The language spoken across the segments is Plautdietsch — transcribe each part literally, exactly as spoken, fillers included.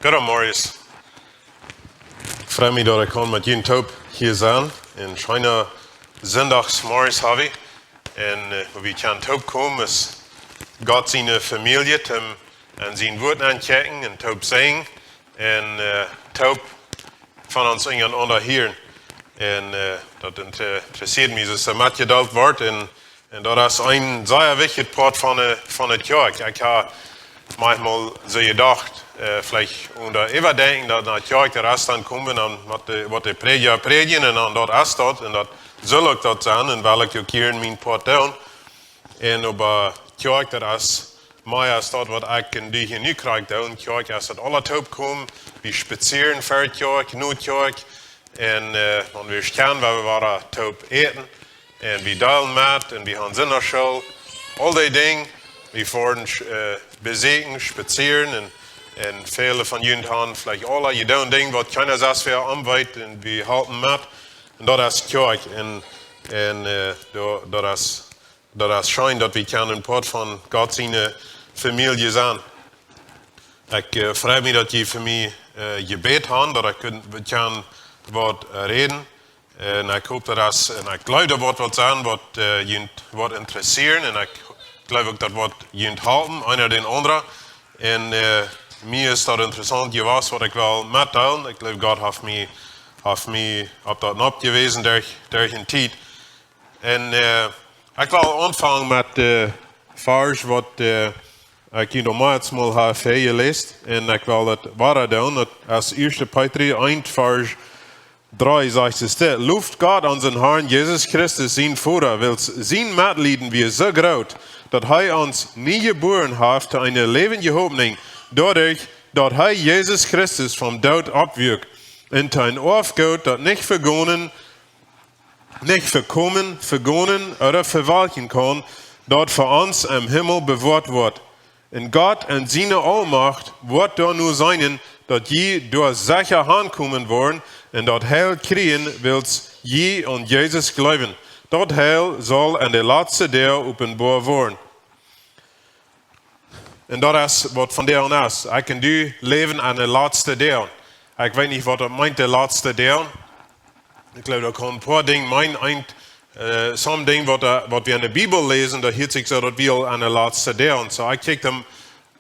Goodemorjes. Frei mie, daut ekj kaun met junt toop hia sennen. Een scheena Sindachsmorjes hab wie. Un, äh, wua wie kjennen toop komen, es Gott siene Famielje, toom en sien Wort auntoschaufen un toop sinjen un, äh, toop von ons unjarenaunda hieren. Un, äh, daut inter-, interesseet mie, daut et metjedeilt woat. Un, un daut es een sea wichtja Poat von de, von de Kjoakj. Ekj hab maunchmol soo jedocht, äh, veleicht unja äwadenkjen, daut no Kjoakj de Rest dan komen, dan waut de, waut de Prädja prädjen un dan daut es daut. Un daut saul uk daut sennen un well ekj uk hia mien Poat doonen. Un oba Kjoakj, daut es mea aus daut, waut ekj un du hia nu krakjt doonen. Kjoakj es daut aula toop komen. Wie spazieren ver Kjoakj, no Kjoakj. Un, äh, wan wie kjennen, woa wie woaren toop äten. Un wie deelen met, un wie haben Sindachschool. Aul dee Dinja, wie foaren, äh, beseakjen, spazieren. Un, un väle von junt haben veleicht aula jedonen Dinja, waut kjeena sest wea aunweit, un wie halpen met. Un daut es Kjoakj. Un, un, äh, daut, daut es daut es scheen, daut wie kjennen een Poat von Gott siene Famielje sennen. Ekj, äh, frei mie, daut jie fa mie, äh, jebät haben, daut ekj kunn, wie kjennen waut, äh, räden. Un ekj hop, daut es, un ekj jleew, daut woat waut sennen, waut, äh, junt woat interesseren. Un ekj jleew uk, daut woat junt halpen, eena dän aundren. Un, äh, mie es daut interessaunt jewast, waut ekj well metdeelen. Ekj jleew, Gott haft mie, haft mie opp daut nopp jewäsen derch, derch de Tiet. Un, äh, ekj well aunfangen met, äh, Varsch, waut, äh, ekj hia noch mol eenmol hab väajeläst. Un ekj well daut wada doonen. Daut es Ieeschte Petrus eent, Varsch dree, sajcht et dit: Loft Gott, onsen Herrn Jesus Christus, sien Voda, wiels sien Metlieden wia soo groot, daut hee ons nie jebuaren haft to eene läwendje Hopninj, doaderch, daut hee Jesus Christus vom Doot oppwakjt, un to een Oafgoot, daut nich vegonen nich vekomen, vegonen ooda vewalkjen kaun, daut fa ons em Himmel bewoat woat. Un Gott en siene Aulmacht woat doano seenen, daut jie doa secha hankomen woaren un daut Heil kjrieen, wiels jie aun Jesus jleewen. Daut Heil saul en de latste Doag openboa woaren. Un daut es waut vondoag es. Ekj un du läwen en de latste Doag. Ekj weet nich, waut daut meent, de latste Doag. Ekj jleew, daut kaun een poa Dinja meenen. Eent, äh, some Dinja, waut, äh, waut wie en de Bibel läsen, daut hieet sikj soo, daut wie aul en de latste Doag. Un soo, ekj kjikj dan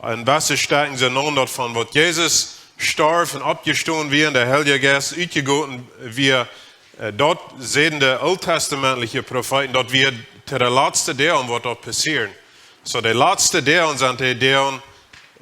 en wesse Stäakjen soo no daut von waut Jesus storf un oppjestonen wia un de Heilje Jeist utjegoten wia, äh, daut säden de ooltestamentliche Profeeten, daut wia to de latste Doag, waut daut passieren. Soo, de latste Doag sent de Doag,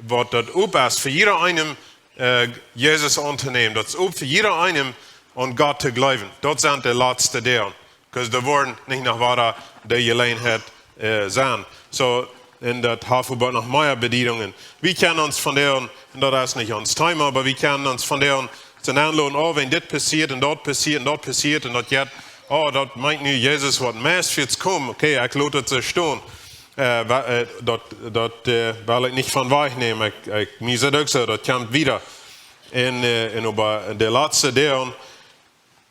waut daut op es fa jieda eenem, äh, Jesus auntonämen. Daut es op fa jieda eenem, aun Gott to jleewen. Daut sent de latste Doag. 'Cause doa woat nich noch wada de Jeläajenheit, äh, sennen. Soo, un daut haft oba noch mea Bediedungen. Wie kjennen ons vondoag, un daut es nich ons Thema, oba wie kjennen ons vondoag soo aunloten, oh, wan dit passieet un daut passieet un daut passieet un daut jeit, oh, daut meent nu Jesus woat meist fa ons komen. Okay, ekj lot et soo stonen. Äh, wa-, äh, daut, daut, äh, well ekj nich von wajchnämen. Ekj, ekj, mie es et uk soo, daut kjemt wieda. Un, äh, un oba de latste Doag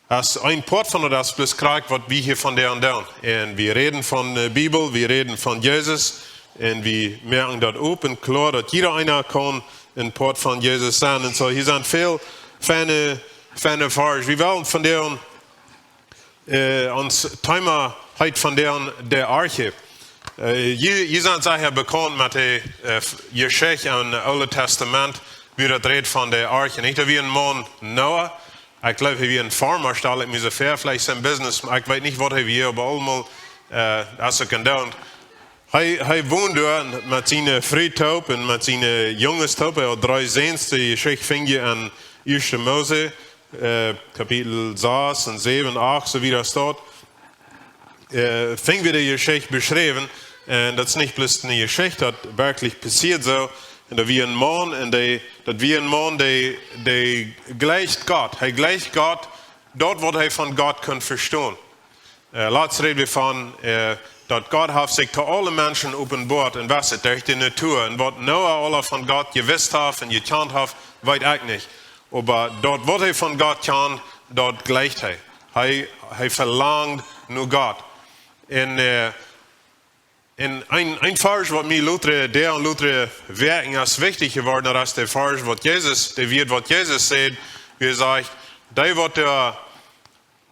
es een Poat von daut, es bloos krakjt waut wie hia vondoag doonen. Un wie räden von, äh, Bibel, wie räden von Jesus. Un wie moaken daut op un kloa, daut jieda eena kaun een Poat von Jesus sennen. Un soo, hia sent väl feine, feine Varsch. Wie wellen vondoag äh, ons Thema heet vondoag de Arche. Äh, jie, jie sent secha bekaunt met de, äh, Jeschicht em Oolen Tastament, wua daut rät von de Arche. Nich, daut wia een Maun Noah. Ekj jleew, hee wia een Farma, stal ekj mie soo väa, veleicht sien Business, ekj weet nich, waut hee wia, oba aulemol, äh, aus ekj en doont. Hee, hee wond doa met siene Fru toop un met siene Junges toop. Hee haud dree Säns, de Jeschicht finj jie en Ieeschte Mose, äh, Kapitel sas un säwen, acht, soo wieda daut. Äh, finj wie de Jeschicht beschräwen. Un daut es nich bloos eene Jeschicht, daut werkjlich passieet soo. Un daut wia een Maun, un dee, daut wia een Maun, dee, dee jleicht Gott. Hee jleicht Gott, daut waut hee von Gott kunn vestonen. Äh, latst räd wie von, äh, daut Gott haft sikj to aule Menschen openboat un wist et derch de Natua. Un waut Noah aula von Gott jewist haft un jekjant haft, weet ekj nich. Oba daut, waut hee von Gott kjand, daut jleicht hee. Hee, hee velangt no Gott. Un, äh, En een, een Varsch waut mie lota Doag un lota Wäakj es wichtich jeworden, daut es de Varsch waut Jesus, de Wieed waut Jesus säd, wua hee sajcht, dee waut doa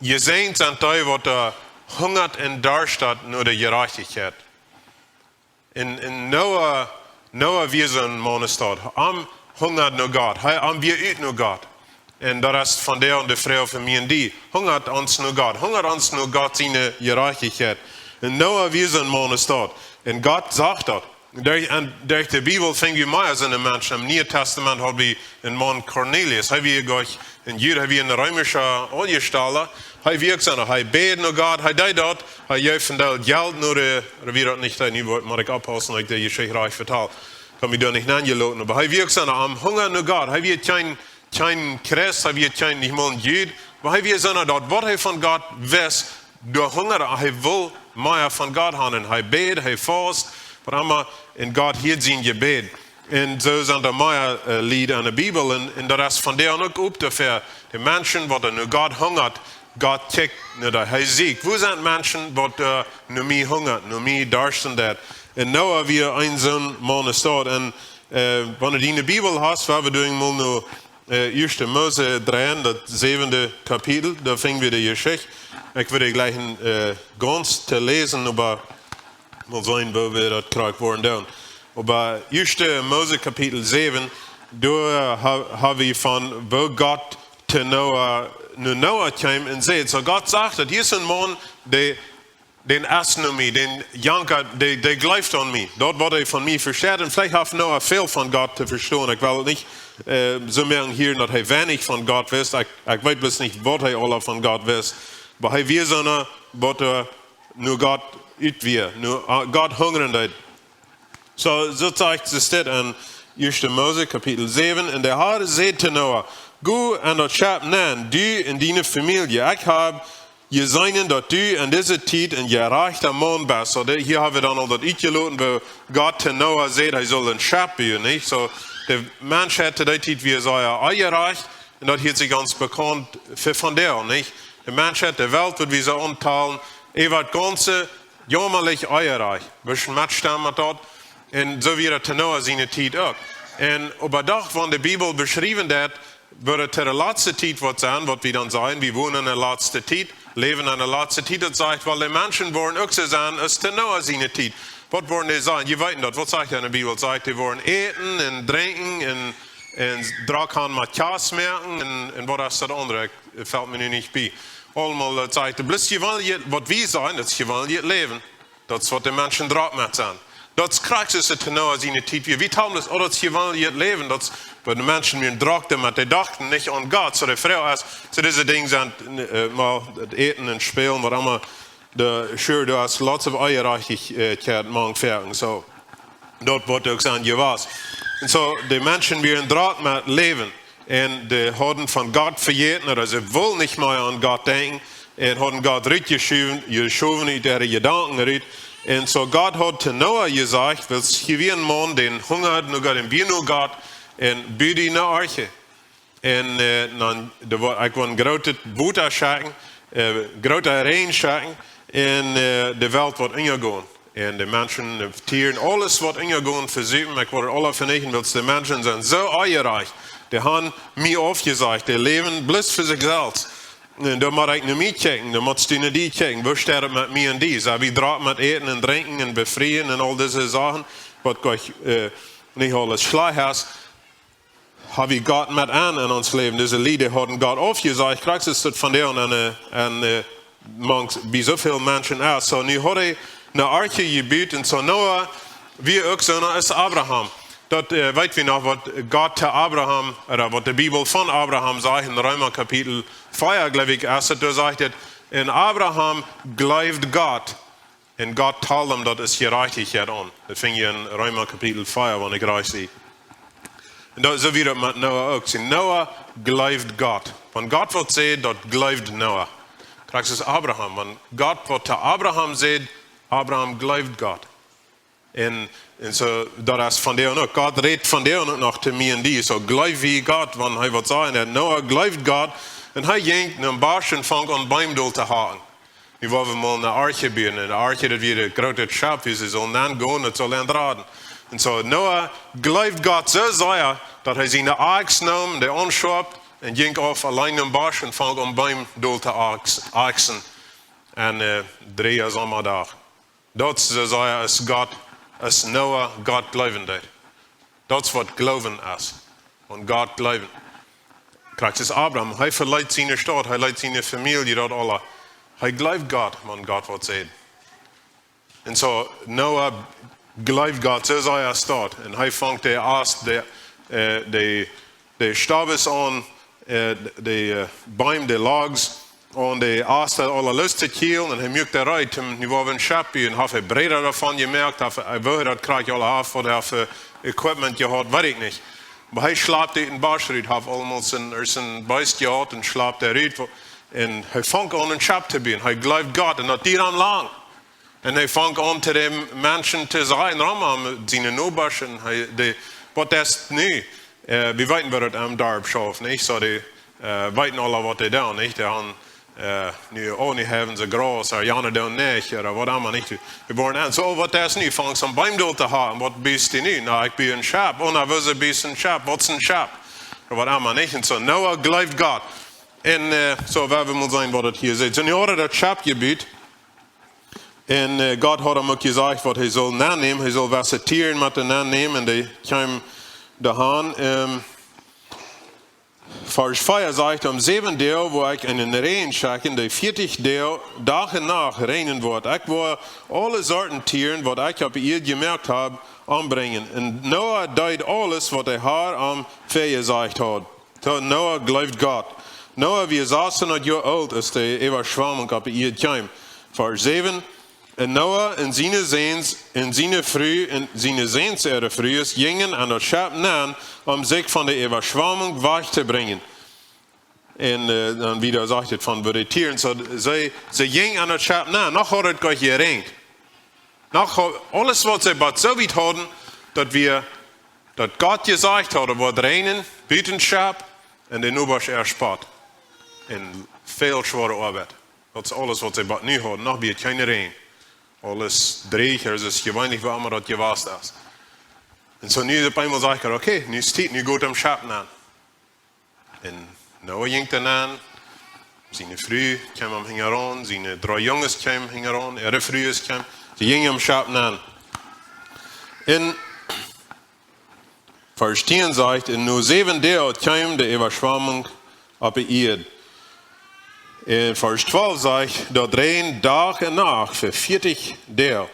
jesäajent sent, dee waut doa hungat un darscht no de Jerajchtichkjeit. En, en Noah, Noah wia soon Maun aus daut. Am hungad no Gott. Hee, am wia ut no Gott. En daut es vondoag de Froag fa mie un die. Hungat ons no Gott? Hungat ons no Gott siene Jerajchtichkjeit? En Noah wia soon Maun aus daut. En Gott sach daut. Derch, en derch de Bibel finj wie mea soone Menschen. Em Nieen Tastament ha wie een Maun Cornelius. Hee wia goch een Jud, hee wia een reemischa Aunjestalda. Hee wia uk soon, hee bäd no Gott, hee deed daut, hee jeef een Deel Jelt no de, wia daut nich, dee, nu woa ekj, mott ekj oppaussen, daut ekj de Jeschicht rajcht vetal. Kaun mie doa nich nenjeloten, oba hee wia uk soon, am hungad no Gott, hee wia kjeen, kjeen Christ, hee wia kjeen, nich mol een Jud, oba hee wia soon, daut waut hee von Gott wist, doa hungad hee, hee wull mea von Gott haben, hee bäd, hee faust, waut emma, en Gott hieed sien Jebäd. En soo sent doa mea, äh, Lied en de Bibel. En, en daut es vondoag uk opp doafäa. De Menschen waut no Gott hungat, Gott kjikjt no dee. Hee sieekjt. Wua sent Menschen waut, äh, no mie hungat, no mie darscht? En Noah wia een soon Maun aus daut. En, äh, wan du diene Bibel hast, woa wie doa mol no, äh, Ieeschte Mose dreien, daut säwende Kapitel, doa finj wie de Jeschicht. Ekj wudd jlikj, äh, gaunz to läsen, oba mol seenen, woo wie daut krakjt woaren doonen. Oba Ieeschte Mose Kapitel säwen, doa ha, ha wie von, woo Gott to Noah, no Noah kjeem en säd. Soo Gott sach daut, hia es een Maun, dee, dän es no mie, dän jankat, dee, dee jleeft aun mie. Daut waut hee von mie vesteit. En veleicht haft Noah väl von Gott to vestonen. Ekj well nich, äh, soo moaken hia, daut hee weinich von Gott wist. Ekj, ekj weet bloos nich, waut hee aula von Gott wist. Oba hee wia soon, waut, äh, no Gott ut wia, no, äh, Gott hungren deed. Soo, soo sajcht et dit en Ieeschte Mose, Kapitel säwen. En de Har säd to Noah: Go en daut Schepp nenn, du en diene Famielje. Ekj hab jeseenen, daut du en dise Tiet een jerajchta Maun best. Soo, de, hia ha wie dan aul daut utjeloten, woo Gott to Noah säd, hee sull een Schepp buen, nich? Soo, de Menschheit to dee Tiet wia sea onjerajcht. En daut hieet sikj gaunz bekaunt fa vondoag, nich? De Menschheit, de Welt, waut wie soo auntalen, äwa daut gaunze, jaumalicha onjerajcht. Wie sellen metstemmen met daut. En soo wia et to Noah siene Tiet uk. En opp een Dach, wan de Bibel beschriewen deit, woat et to de latste Tiet waut sennen, waut wie dan sajen, wie wonen en de latste Tiet, läwen en de latste Tiet, daut sajcht, wiels de Menschen woaren uk soo sennen aus to Noah siene Tiet. Waut woaren dee sennen? Jie weeten daut, waut sajcht en de Bibel? Sajcht, dee woaren äten en drinkjen en, en drock han met Kjast moaken en, en waut es daut aundre? Ekj, et felt mie nu nich bie. Aulemol, daut sajcht, bloos jie wellen, waut wie sajen, daut es jie wellen jie läwen. Daut es waut de Menschen drock met sent. Daut es krakjt soo aus et to Noah siene Tiet wia. Wie talen daut, oh, daut es jie wellen jie läwen. Daut es, waut de Menschen mea drock doamet, dee dochten nich aun Gott. Soo de Froag es, soo dise Dinja sent, äh, mau daut Äten en Spälen, waut emma, de, sure, doa es lots of Onjerajchtichkjeit mank Foaken. Soo, daut woat uk sennen jewast. En soo, de Menschen wieren drock met Läwen. En dee hauden von Gott vejäten, ooda see wullen nich mea aun Gott denkjen. En hauden Gott rutjeschowen, jeschowen ut äare Jedanken rut. En soo Gott haud to Noah jesajcht, wiels hia wia een Maun, dän hungad no Gott, en bäd no Gott, en bud eene Arche. En, äh, dan, doa woa, ekj woa een grootet Wota schekjen, äh, groota Räajen schekjen, en, äh, de Welt woat unjagonen. En de Menschen, de Tieren, aules woat unjagonen, vesupen. Ekj woa aula venichten, wiels de Menschen sent soo onjerajcht. Dee han mie aufjesajcht, dee läwen bloos fa sikj selfst. En doa mott ekj no mie kjikjen, doa motst du no die kjikjen. Woo steit et met mie en die? Sent wie drock met äten en drinkjen en befrieen en aul dise Sachen, waut Gott, äh, nich aules schlajcht es. Ha wie Gott met aun en ons Läwen? Dise Lied hauden Gott aufjesajcht. Krakjt soo es daut vondoag en, äh, en, äh, mank, bie soo väl Menschen es. Soo, nu haud hee eene Arche jebut en soo Noah wia uk soon aus Abraham. Daut, äh, weet wie noch, waut Gott to Abraham, ooda waut de Bibel von Abraham sajcht en Reema Kapitel vea, jleew ekj, es et, doa sajcht et, en Abraham jleewd Gott. En Gott tald am daut aus Jerajchtichkjeit aun. Daut finj jie en Reema Kapitel vea, wan ekj rajcht sie. En daut, soo wia daut met Noah uk. See, Noah jleewd Gott. Wan Gott waut säd, daut jleewd Noah. Krakjt soo aus Abraham. Wan Gott waut to Abraham säd, Abraham jleewd Gott. En, en soo, daut es vondoag uk. Gott rät vondoag uk noch to mie en die. Soo jleew wie Gott, wan hee waut säd. En Noah jleewd Gott. En hee jinkj no een Bosch en funk aun Beem dol to hacken. Nu woa wie mol ne Arche buen. Un de Arche, daut wia daut groote Schepp, wua see sullen nenn gonen, daut sull an raden. Un soo, Noah jleewd Gott soo sea, daut hee siene Akjs neem, dee aunschoof, un jinkj auf auleen em Bosch un funk aun Beem dol to akjs-, akjsen. Un, äh, dree Joa Sommadoag. Daut es soo sea aus Gott, aus Noah Gott jleewen deed. Daut es waut Gloowen es. Aun Gott jleewen. Krakjt aus Abraham, hee veleet siene Staut, hee veleet siene Famielje, daut aula. Hee jleewd Gott, wan Gott waut säd. Un soo, Noah jleewd Gott, soo sea aus daut. Un hee funk de Ast, de, äh, de, de Stobes aun, äh, de, äh, Beem, de Logs, un de Ast aula loos to kjielen. Un hee muak de Reed, un nu woa wie een Schepp buen. Un haft hee Bräda doavon jemoakt, haft hee, hee wull daut krakjt aula haft, waut hee fa Equipment jehaut, weet ekj nich. Oba hee schlapt ut dän Bosch rut, haft aulmol sien, ea sien Beest jehaut un schlapt doa rut. Un hee funk aun een Schepp to buen. Hee jleewd Gott un daut dieed am lang. Un hee funk aun to de Menschen to sajen, rom am, siene Nobasch, un hee, de, waut es nu? Äh, wie weeten, woo daut em Darp schauft, nich? Soo, dee, äh, weeten aula, waut dee doonen, nich? Dee haben, äh, nu, oh, nu haben see Graus, ooda jane doonen nich, ooda waut emma, nich? Wie woaren aun, soo, waut es nu? Funk aun Beem dol to hacken, waut best du nu? Na, ekj bue een Schepp. Oh, na, woo es een Schepp? Waut es een Schepp? Ooda waut emma, nich? Un soo, Noah jleewd Gott. Un, äh, soo, woa wie mol seenen, waut daut hia sajcht. Soo, nu haud hee daut Schepp jebut. Un, äh, Gott haud am uk jesajcht, waut hee sull nennämen. Hee sull wesse Tieren met nennämen. Un dee kjeemen doa aun. Ähm, Varsch vea sajcht: Aum säwenden Dach woa ekj eenen Räajen schekjen, dee vieetich Doag, Dach un Nacht räajnen woat. Ekj woa aule Sorten Tieren, waut ekj opp de Ieed jemoakt hab, ombrinjen. Un Noah deed aules, waut de Har am väajesajcht haud. Soo Noah jleewd Gott. Noah wia sasshundat Joa oolt, aus de Äwaschwamunk opp de Ieed kjeem. Varsch säwen. Un Noah un siene Säns un siene Fru un siene Säns äare Frues jinjen en daut Schepp nenn, om sikj von de Äwaschwamunk wajch to brinjen. Un, äh, dan wieda sajcht et von woo de Tieren, soo, see, see jinjen en daut Schepp nenn. Noch haud et goanich jeräajent. Noch haud, aules waut see bat soo wiet hauden, daut wia, daut Gott jesajcht haud, et woat räajnen, buten Schepp, un de Nobasch äa Spott. Un väl schwoare Oabeit. Daut es aules waut see bat nu hauden, noch wia kjeen Räajen. Aules dreech, aus et jeweenlich wia, emma daut jewast es. Un soo nu opp eemol sajcht Gott, okay, nu es Tiet, nu got em Schepp nenn. Un Noah jinkj doa nenn, siene Fru kjeem am hinjaraun, siene dree Junges kjeemen hinjaraun, äare Frues kjeemen, see jinjen em Schepp nenn. Un Varsch tieen sajcht: Un no säwen Doag kjeem de Äwaschwamunk opp de Ieed. Un Varsch twalf sajcht: Daut räajend Dach un Nacht fa vieetich Doag.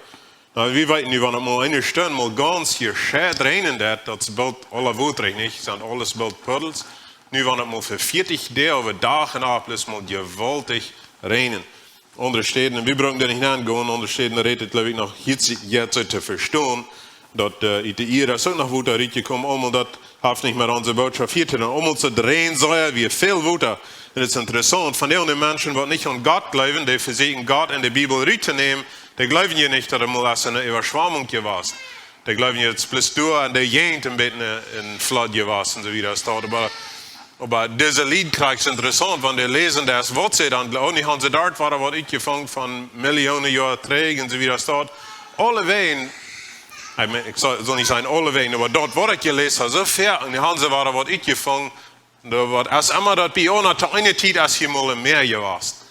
Na, wie weeten nu, wan et mol eene Stund mol gaunz hia scheit räajnen deit, daut es boolt aula Wota, nich? Sent aules boolt Puddels. Nu, wan et mol fa vieetich Doag äwa Dach un Nacht es mol jewaultich räajnen. Aundre Städen, un wie brucken doa nich aungonen, aundre Städen rät et, jleew ekj, noch hia, hia soo to vestonen, daut, äh, ut de Ieed es uk noch Wota rutjekomen, aulemol daut haft nich met onse Bootschoft hia to doonen. Aulemol soo räajent sea, wia väl Wota. Un et es interessaunt, von dee Menschen, waut nich aun Gott jleewen, dee vesieekjen Gott en de Bibel ruttonämen, dee jleewen je nich, daut et mol es eene Äwaschwamunk jewast. Dee jleewen je, daut es bloos doa en de Jäajent een bät een, een Flood jewast un soo wieda. Daut, oba, oba dise Lied kjrieen et interessaunt, wan dee läsen daut, waut see dan, oh, nu haben see doa wada waut utjefungen von Millionen Joa trigj un soo wieda. Daut, aulewäajen, ekj meen, ekj saul, saul nich sajen aulewäajen, oba daut, waut ekj jeläst hab, soo väl, un nu haben see wada waut utjefungen, doa waut, aus emma daut bie ons to eene Tiet es hia mol een Mäa jewast.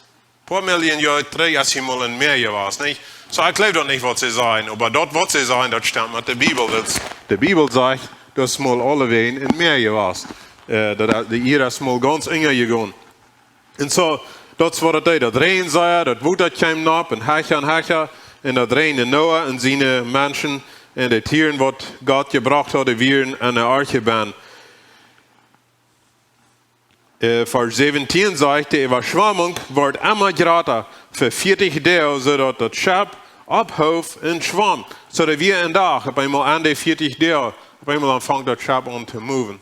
Poa Millionen Joa trigj es hia mol een Mäa jewast, nich? Soo, ekj jleew daut nich, waut see sajen, oba daut, waut see sajen, daut stemt met de Bibel. Daut, de Bibel sajcht, daut es mol aulewäajen een Mäa jewast. Äh, daut, de Ieed es mol gaunz unjajegonen. Un soo, daut es waut et deed. Daut räajend sea, daut Wota kjeem nopp un hecha un hecha. Un daut räajend Noah un siene Menschen un de Tieren, waut Gott jebrocht haud, dee wieren en de Arche bennen. Äh, Varsch säwentieen sajcht: De Äwaschwamunk wort emma jrata, fa vieetich Doag, soo daut daut Schepp opphoof un schwamm. Soo daut wia een Dach, opp eemol aun de vieetich Doag, opp eemol dan funk daut Schepp aun to moven.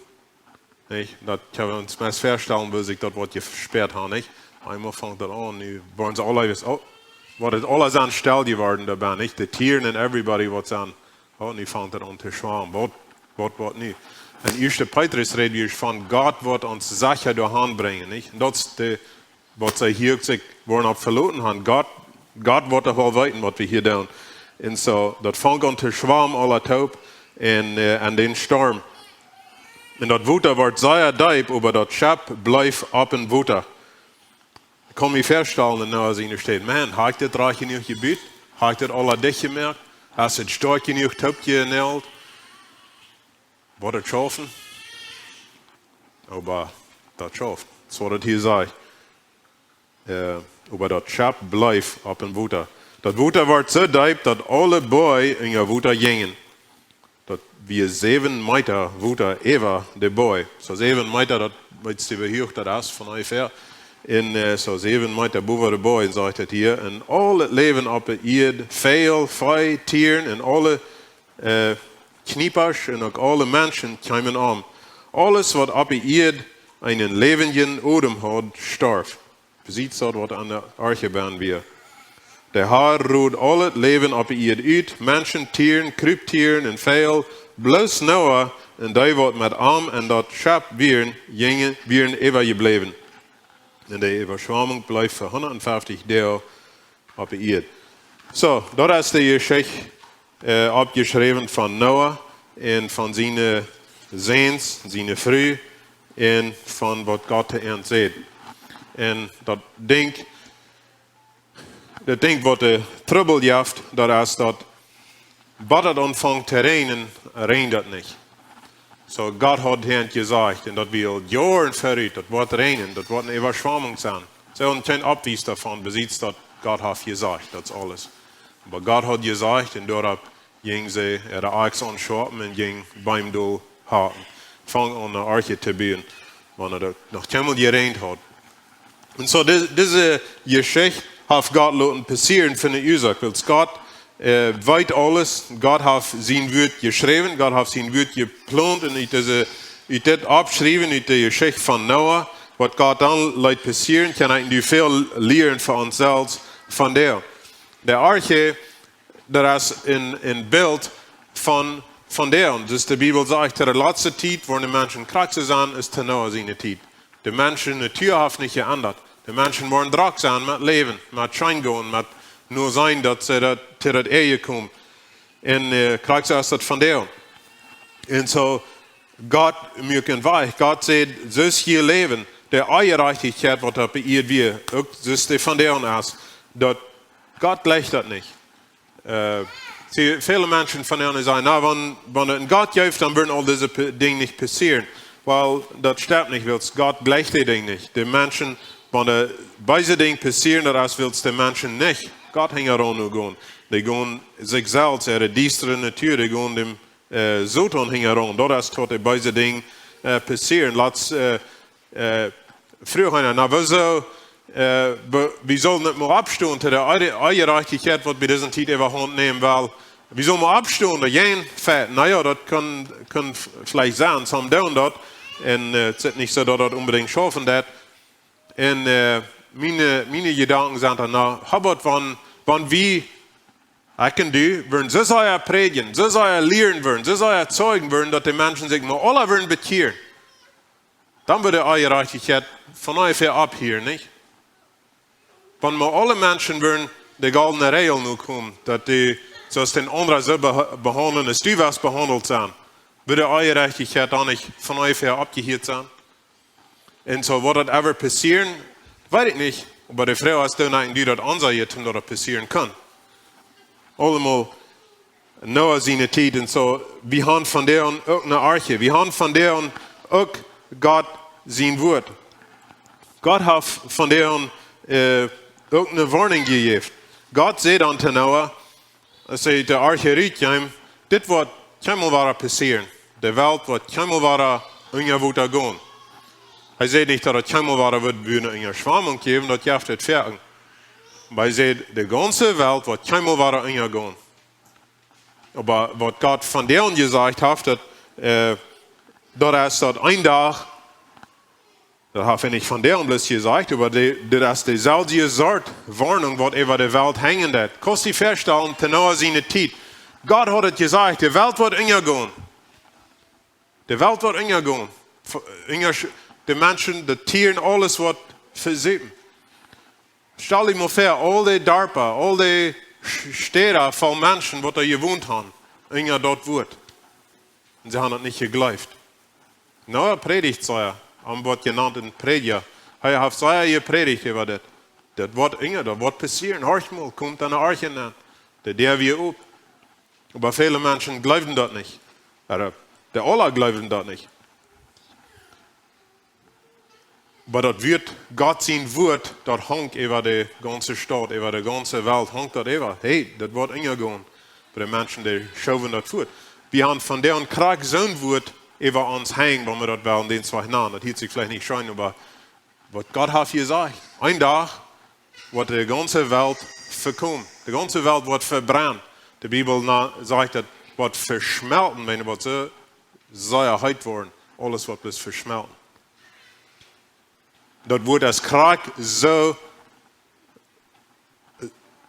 Nich? Daut kjenn wie ons meist väastalen, woo sikj daut woat jespäat haben, nich? Eemol funk daut aun, nu woaren see aula, oh, woat et aula soo stell jeworden doa bennen, nich? De Tieren un everybody waut sent, oh, nu fangt et aun to schwammen. Waut, waut, waut nu? En ieeschte Petrus rät hia von Gott woat ons secha doahan brinjen, nich? Un daut es de, waut see hia sikj woaren opp veloten haben. Gott, Gott woat doch woll weeten, waut wie hia doonen. Un soo, daut funk aun to schwamen aula toop un, äh, aun dän Storm. Un daut Wota wort sea deep, oba daut Schepp bleef opp em Wota. Ekj kaun mie väastalen, enn Noah siene Städ: "Man, hab ekj dit rajcht jenuach jebut? Hab ekj dit aula dicht jemoakt? Es et stoakj jenuach toopjenäajelt? Woat et schaufen?" Oba daut schauft. Soo daut hia sajcht. Äh, oba daut Schepp bleef opp em Wota. Daut Wota wort soo deep, daut aule Boaj unja Wota jinjen. Daut wia säwen Meeta Wota äwa de Boaj. Soo säwen Meeta, daut weetst du, woo huach daut es, von onjefäa. Un, äh, soo säwen Meeta bowa de Boaj, sajcht et hia. Un aul daut Läwen opp de Ieed, Väajel, Vee, Tieren un aule, äh, Kjniepasch un uk aule Menschen kjeemen om. Aules, waut opp de Ieed eenen läwendjen Odem haud, storf. Besiet daut, waut aun de Arche bennen wia. De Har rod aul daut Läwen opp de Ieed ut, Menschen, Tieren, Krupptieren un Väajel. Bloos Noah un dee, waut met am enn daut Schepp wieren, jinjen, wieren äwajebläwen. Un de Äwaschwamunk bleef fa hundatfeftich Doag opp de Ieed. Soo, daut es de Jeschicht, äh, oppjeschräwen von Noah un von siene Säns, siene Fru un von waut Gott to an säd. Un daut Dinkj, daut Dinkj, waut de Trubbel jeft, daut es daut, waut et aunfangt to räajnen, räajent et nich. Soo, Gott haud an jesajcht, un daut wia aul Joaren verut, daut woat räajnen, daut woat eene Äwaschwamunk sennen. See hauden kjeen Bewies doavon, besiet daut Gott haft jesajcht, daut es aules. Oba Gott haud jesajcht, un doaropp jinjen see äare Akjs aunschoapen un jinjen Beem dol hacken. Fungen aun ne Arche to buen, wan et noch kjeenmol jeräajent haud. Un soo, di-, dise Jeschicht haft Gott loten passieren fa ne Uasoak. Wiels Gott, äh, weet aules. Gott haft sien Wuat jeschräwen. Gott haft sien Wuat jeplont. Un ut dise, ut dit Oppschriewen, ut de Jeschicht von Noah, waut Gott dan leet passieren, kaun wie väl lieren fa ons selfst von däa. De Arche, daut es een, een Bilt von, von däa. Un soo aus de Bibel sajcht, de latste Tiet, wua de Menschen krakjt soo sent, es to Noah siene Tiet. De Menschen, de Natua haft nich jeendat. De Menschen woaren drock sennen met läwen, met scheen gonen, met nuscht sennen, daut see daut, to daut Enj komen. Un, äh, krakjt soo es daut von däa. Un soo, Gott muak een Wajch. Gott sajcht, soo aus jie läwen, de Onjerajchtichkjeit, waut opp de Ieed wia, uk soo aus dee von däa es, daut Gott jleicht daut nich. Äh, see, väle Menschen von an sajen: "Na, wan, wan et een Gott jeft, dan wudden aul dise P-, Dinja nich passieren." Well, daut stemt nich, wiels Gott jleicht dee Dinja nich. De Menschen, wan de beese Dinja passieren, daut es, wiels de Menschen nich Gott hinjaraun nu gonen. Dee gonen sikj selfst, äare diestre Natua, dee gonen däm, äh, Soton hinjaraun. Daut es, waut de beese Dinja, äh, passieren. Latst, äh, äh, fruach eena: "Na, woo soo, äh, wie, wie sellen nich mol oppstonen to de Onje-, Onjerajchtichkjeit, waut bie dise Tiet äwahaunt nämen well? Wie sellen mol oppstonen doajäajen fighten?" Na jo, daut kaun, kaun v-, veleicht sennen, some doonen daut. Un, äh, et es nich soo, daut daut onbedinjt schaufen deit. Un, äh, miene, miene Jedanken sent dan: "Na, hab waut, wan, wan wie, ekj un du, wudden soo sea prädjen, soo sea lieren wudden, soo sea zeijen wudden, daut de Menschen sikj mau aula wudden bekjieren, dan wudd de Onjerajchtichkjeit von onjefäa opphieren, nich? Wan mau aule Menschen wudden de goldne Räajel nu komen, daut dee, soo aus dän aundren soo beha-, behaundlen, aus du west behaundelt sennen, wudd de Onjerajchtichkjeit dan nich von onjefäa oppjehieet sennen?" Un soo, woat daut ever passieren? Weet ekj nich. Oba de Froag es, doo ekj un du daut aunseenen, daut daut passieren kaun? Aulemol Noah siene Tiet un soo, wie haben von däa aun uk ne Arche. Wie haben von däa aun uk Gott sien Wuat. Gott haft von däa aun, äh, uk ne Woarnunk jejäft. Gott säd dan to Noah, aus see de Arche rutkjeemen: "Dit woat kjeenmol wada passieren. De Welt woat kjeenmol wada unja Wota gonen." Hee säd nich, daut et kjeenmol wada woat eene Äwaschwamunk jäwen, daut jeft et foaken. Oba hee säd, de gaunze Welt woat kjeenmol wada unja gonen. Oba waut Gott von däa aun jesajcht haft, daut, äh, daut es daut een Dach, daut haft hee nich von däa aun bloos jesajcht, oba dee, dit es deeselwje Sort Woarnunk, waut äwa de Welt henjen deit. Kaust die väastalen, to Noah siene Tiet, Gott haud et jesajcht, de Welt woat unja gonen. De Welt woat unja gonen. Ve-, unja-, de Menschen, de Tieren, aules woat vesupen. Stal die mol väa, aul dee Darpa, aul dee Städa voll Menschen, waut doa jewont han, unja daut Wuat. Un see han daut nich jejleeft. Noah prädicht sea, am woat jenant een Prädja. Hee haft sea jeprädicht äwa dit. Daut woat unja, daut woat passieren. Horch mol, komt aun de Arche nenn. De Däa wia op. Oba väle Menschen jleewden daut nich. Oba de aula jleewden daut nich. Oba daut Wuat, Gott sien Wuat, daut hunk äwa de gaunze Staut, äwa de gaunze Welt hunk daut äwa. Hey, daut woat unjagonen. Oba de Menschen, dee schoowen daut fuat. Wie han vondoag krakjt soon Wuat äwa ons henjen, wan wie daut wellen dän Wajch nanen. Daut hieet sikj veleicht nich scheen, oba waut Gott haft jesajcht. Een Dach woat de gaunze Welt vekomen. De gaunze Welt woat vebrennt. De Bibel na-, sajcht, daut woat veschmelten, wan daut woat soo sea heet woaren. Aules woat bloos veschmelten. Daut Wuat es krakjt soo,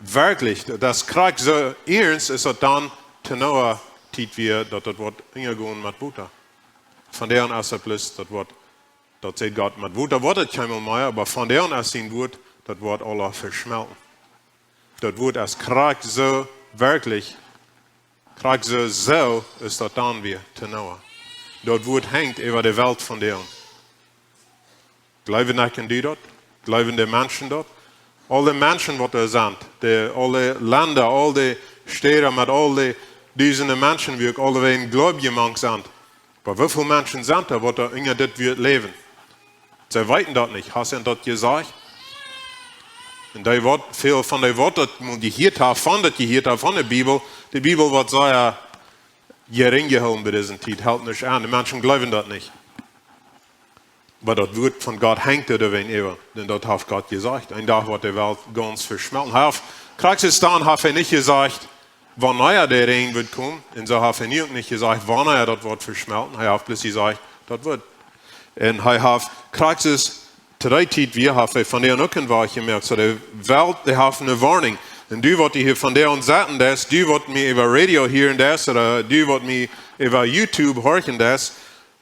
werkjlich, daut es krakjt soo iernst, es daut dan to Noah Tiet wia, daut daut woat unjagonen met Wota. Vondoag es daut bloos, daut woat, daut sajcht Gott, met Wota woat et kjeenmol mea, oba vondoag es sien Wuat, daut woat aula veschmelten. Daut Wuat es krakjt soo, werkjlich, krakjt soo, soo es daut dan wia to Noah. Daut Wuat henjt äwa de Welt vondoag. Jleewen ekj un du daut? Jleewen de Menschen daut? Aul de Menschen, waut doa sent, de, aule Lenda, aul de Städa met aul de dusende Menschen, wua uk aulawäajen Jleewje mank sent. Oba woo väl Menschen sent doa, waut doa unja dit Wuat läwen? See weeten daut nich. Hast du daut jesajcht? Un dee waut, väl von dee waut daut mol jehieet haben, von daut jehieet haben, von de Bibel, de Bibel woat sea jerinj jehoolen bie dise Tiet, helt nich aun. De Menschen jleewen daut nich. Oba daut Wuat von Gott henjt doa doawäajen äwa. Dan daut haft Gott jesajcht. Een Dach woat de Welt gaunz veschmelten. Hee haft, krakjt soo dan haft hee nich jesajcht, wanea de Räajen woat komen. Un soo haft hee nu uk nich jesajcht, wanea daut woat veschmelten. Hee haft bloos jesajcht, daut woat. Un hee haft, krakjt soo to dee Tiet wia, haft hee vondoag uk een Wuat jemoakt. Soo de Welt, dee haft eene Woarnunk. Un du, waut du hia vondoag sitten deist, du, waut mie äwa Radio hieren deist, ooda du, waut mie äwa YouTube horchen deist,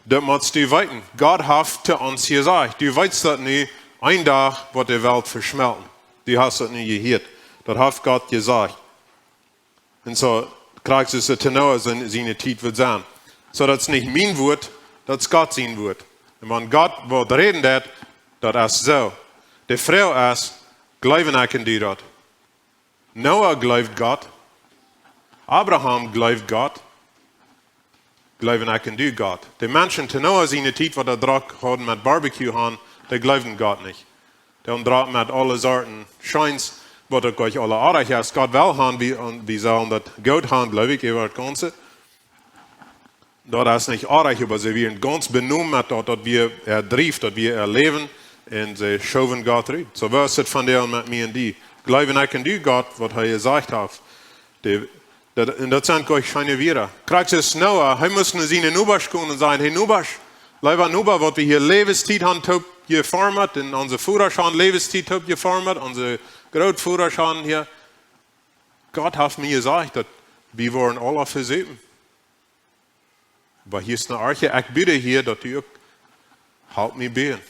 daut motst du weeten. Gott haft to ons jesajcht. Du weetst daut nu, een Dach woat de Welt veschmelten. Du hast daut nu jehieet. Daut haft Gott jesajcht. Un soo, krakjt soo es et to Noah sien, siene Tiet woat sennen. Soo, daut es nich mien Wuat, daut es Gott sien Wuat. Un wan Gott waut räden deed, daut es soo. De Froag es, jleewen ekj un du daut? Noah jleewd Gott. Abraham jleewd Gott. Jleewen ekj un du Gott? De Menschen to Noah siene Tiet, waut doa drock hauden met Barbecue han, dee jleewden Gott nich. Dee hauden drock met aule Sorten Scheens, waut uk nich aule oajch es. Gott well han, wie, un wie sellen daut goot han, jleew ekj, äwa daut Gaunze. Daut es nich oajch, oba see wieren gaunz benomen met daut, daut wia äa Drift, daut wia äa Läwen, un see schowen Gott rut. Soo wia et vondoag met mie un die. Jleewen ekj un du Gott, waut hee jesajcht haft? De, daut, un daut sent goot kjeene Wieed. Krakjt soo es Noah, hee must no siene Nobasch gonen un sajen: Hey Nobasch, leewa Noba, waut wie hia Läwenstiet han toop jeformt, un onse Vodasch han Läwenstiet toop jeformt, onse Grootvodasch han hia. Gott haft mie jesajcht, daut wie woaren aula vesupen. Oba hia es ne Arche, ekj bäd hia, daut du uk halpst mie bäden.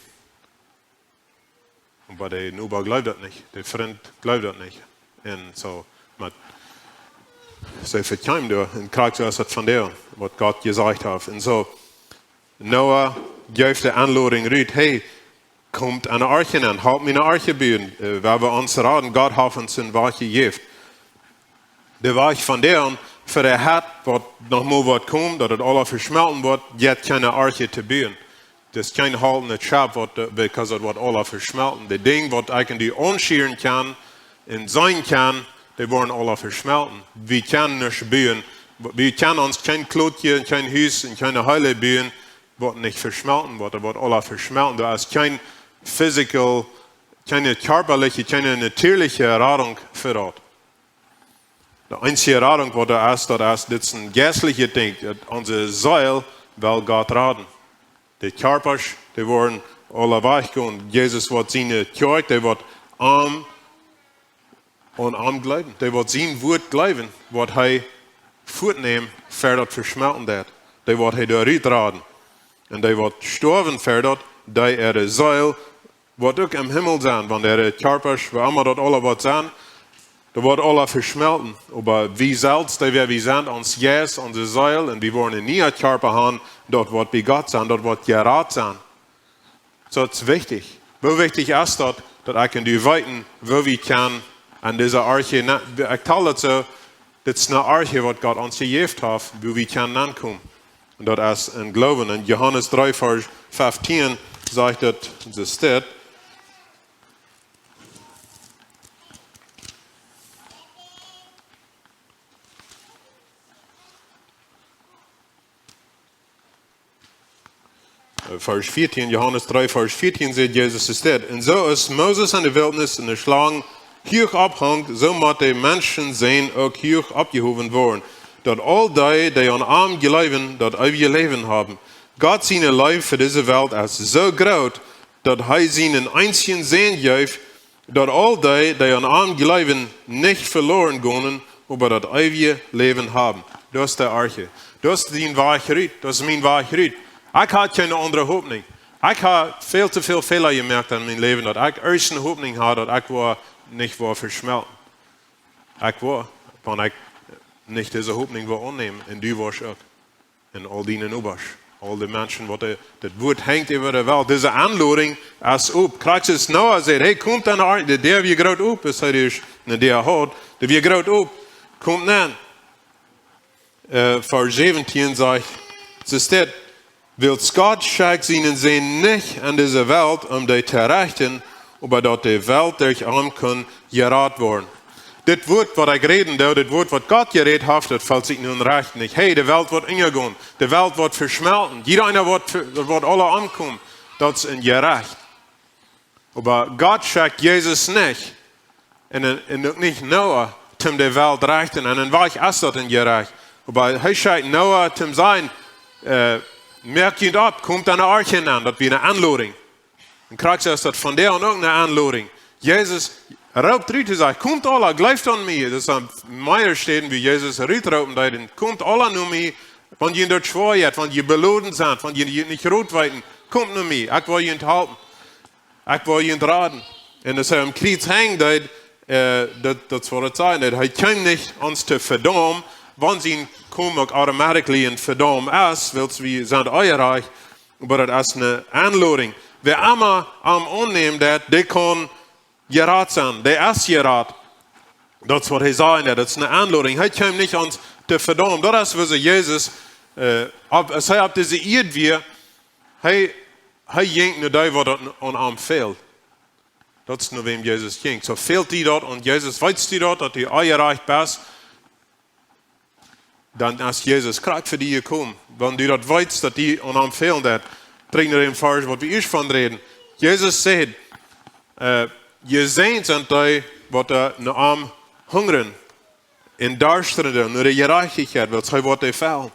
Oba de Noba jleewd daut nich, de Frint jleewd daut nich. Un soo, met, see vekjeemen doa, un krakjt soo es et vondoag, waut Gott jesajcht haft. Un soo, Noah jeef de Enlodunk rut: Hey, komt aun de Arche nenn, halpt mie ne Arche buen, äh, wie woaren ons raden, Gott haft ons een Wajch jejäft. De Wajch vondoag, fa de Hett, waut noch mol woat komen, daut et aula veschmelten woat, jeft kjeene Arche to buen. Daut es kjeen haltnet Schepp, waut, äh, because daut woat aula veschmelten. De Dinja, waut ekj un du aunschieren kjennen un seenen kjennen, dee woaren aula veschmelten. Wie kjennen nich buen, wie kjennen ons kjeen Klotje, kjeen Hus un kjeene Heil buen, waut nich veschmelten woat, daut woat aula veschmelten. Doa es kjeen physical, kjeene kjarpaliche, kjeene natieeliche Radunk fa daut. De eensje Radunk, waut doa es, daut es, dit es een jeistlichet Dinkj, daut onse Seel well Gott raden. De Kjarpasch, dee woaren aula wajchgonen. Jesus woat siene Kjoakj, dee woat am aun am jleewen. Dee woat sien Wuat jleewen, waut hee fuatnemt, ver daut veschmelten deit. Dee woat hee doa rut raden. Un dee woat stoawen, ver daut, dee äare Seel woat uk em Himmel sennen, wan de Kjarpasch, wua emma daut aula woat sennen, daut woat aula veschmelten. Oba wie selfst, dee wäa wie sent, ons Jeist, onse Seel, un wie woaren een nieen Kjarpa haben, daut woat bie Gott sennen, daut woat jerat sennen. Soo, daut es wichtich. Woo wichtich es daut, daut ekj un du weeten, woo wie kjennen aun dise Arche, na, ekj tal daut soo, dit es eene Arche, waut Gott ons jejäft haft, woo wie kjennen aunkomen. Un daut es em Gloowen. En Johanes dree, Varsch feftieen sajcht daut, daut es dit. Varsch vieetieen, Johanes dree, Varsch vieetieen sajcht Jesus es dit: Un soo aus Moses enne Wiltnis eene Schlang huach opphunk, soo mott de Menschensän uk huach oppjehowen woaren, daut aul dee, dee aun am jleewen, daut eewje Läwen haben. Gott siene Leew fa dise Welt es soo groot, daut hee sienen eensjen Sän jeef, daut aul dee, dee aun am jleewen, nich veloren gonen, oba daut eewje Läwen haben. Daut es de Arche. Daut es dien Wajch rut. Daut es mien Wajch rut. Ekj haud kjeene aundre Hopninj. Ekj haud väl too väl Fäla jemoakt en mien Läwen, daut ekj ieescht eene Hopninj haud, daut ekj woa, nich woa veschmelten. Ekj woa, wan ekj nich dise Hopninj woa aunnämen, un du woascht uk. Un aul diene Nobasch, aul de Menschen, waut de, daut Wuat hangt äwa de Welt. Dise Enlodunk es opp. Krakjt aus Noah säd: Hey, komt aun de Arche, dee wia groot opp, es hee ieescht, ne, dee haud, dee wia groot opp, komt aun. Äh, Varsch säwentieen sajcht, es dit: Wiels Gott schekjt sienen Sän nich en dise Welt, om dee to rechten, oba daut de Welt derch am kunn jerat woaren. Dit Wuat, waut ekj räden doo, dit Wuat, waut Gott jerät haft, daut felt sikj nu rajcht nich. Hey, de Welt woat unjagonen, de Welt woat veschmelten, jieda eena woat ve-, woat aula omkomen. Daut es een Jerecht. Oba Gott schekjt Jesus nich, un, un uk nich Noah, om de Welt rechten. Un een Wajch es daut een Jerecht. Oba hee schekjt Noah, om to sajen, äh, moakt junt opp, komt aun de Arche aun, daut wia eene Enlodunk. Un krakjt es daut vondoag uk eene Enlodunk. Jesus roopt rut, hee sajcht: Komt aula, jleeft aun mie. Daut sent mearere Städen, wua Jesus rutroopen deed: Komt aula no mie, wan jie daut schwoa jeit, wan jie beloden sent, wan jie nich Rot weeten, komt no mie, ekj well junt halpen. Ekj well junt raden. Un aus hee aum Kjriez hunk, daut, äh, daut, daut es waut et sajcht, daut hee kjeem nich ons to vedaumen, wan sien Komen uk automatically een Vedaumen es, wiels wie sent onjerajcht, oba daut es eene Enlodunk. Wäa emma am aunnemt, daut, dee kaun jerat sennen, dee es jerat. Daut es waut hee sajcht, daut es eene Enlodunk. Hee kjeem nich ons to vedaumen. Daut es, woo see Jesus, äh, opp, aus hee opp dise Ieed wia, hee, hee jinkj no dee, waut daut aun am fält. Daut es no wäm Jesus jinkj. Soo fält die daut aun Jesus, weetst du daut, daut du onjerajcht best, dan es Jesus krakjt fa die jekomen. Wan du daut weetst, daut die aun am fält, daut, trigj no dän Varsch, waut wie ieescht von räden. Jesus sajcht, äh, jesäajent sent dee, waut no am hungren un darsten doonen, no de Jerajchtichkjeit, wiels hee woat dee fellen.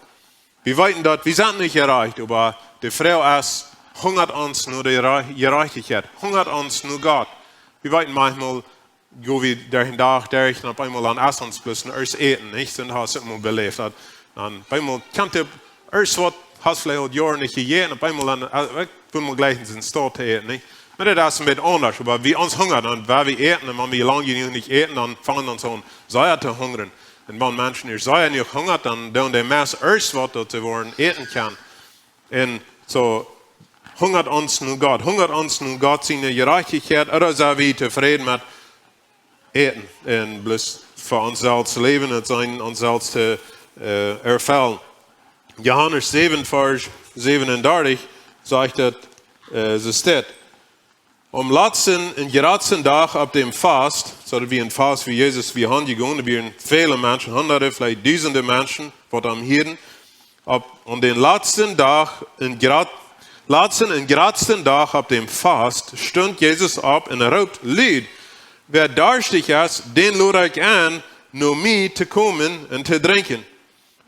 Wie weeten daut, wie sent nich jerajcht, oba de Froag es, hungat ons no de Jera-, Jerajchtichkjeit? Hungat ons no Gott? Wie weeten, maunchmol go wie derch dän Dach derch, un opp eemol dan es ons bloos een ieescht Äten, nich? Un hast uk mol beläft, daut dan opp eemol kjemt ieescht waut, hast veleicht aul Joaren nich jejäten, opp eemol dan, äh, ekj well mol jlikj en Staut äten, nich? Oba daut es een bät aundasch, oba wie ons hungat, dan wan wie äten, un wan wie lang jenuach nich äten, dan fangen ons aun sea to hungren. Un wan Menschen ieescht sea jenuach hungat, dan doonen dee meist ieescht waut, daut see woaren äten kjennen. Un soo, hungat ons no Gott, hungat ons no Gott siene Jerajchtichkjeit, ooda sent wie tofräd met äten un bloos fa ons selfst läwen un sennen ons selfst to, äh, erfellen. Johanes säwen, Varsch säwenundartich sajcht daut, äh, soo steit: Aum latsten un jratsten Dach opp däm Fast, soo daut wia een Fast, wua Jesus wia hanjegonen, doa wieren väle Menschen, hundade, veleicht dusende Menschen, waut am hieeden. Opp, aun dän latsten Dach un jrat-, latsten un jratsten Dach opp däm Fast stunt Jesus opp un roopt lud: Wäa darschtich es, dän lod ekj en, no mie to komen un to drinkjen.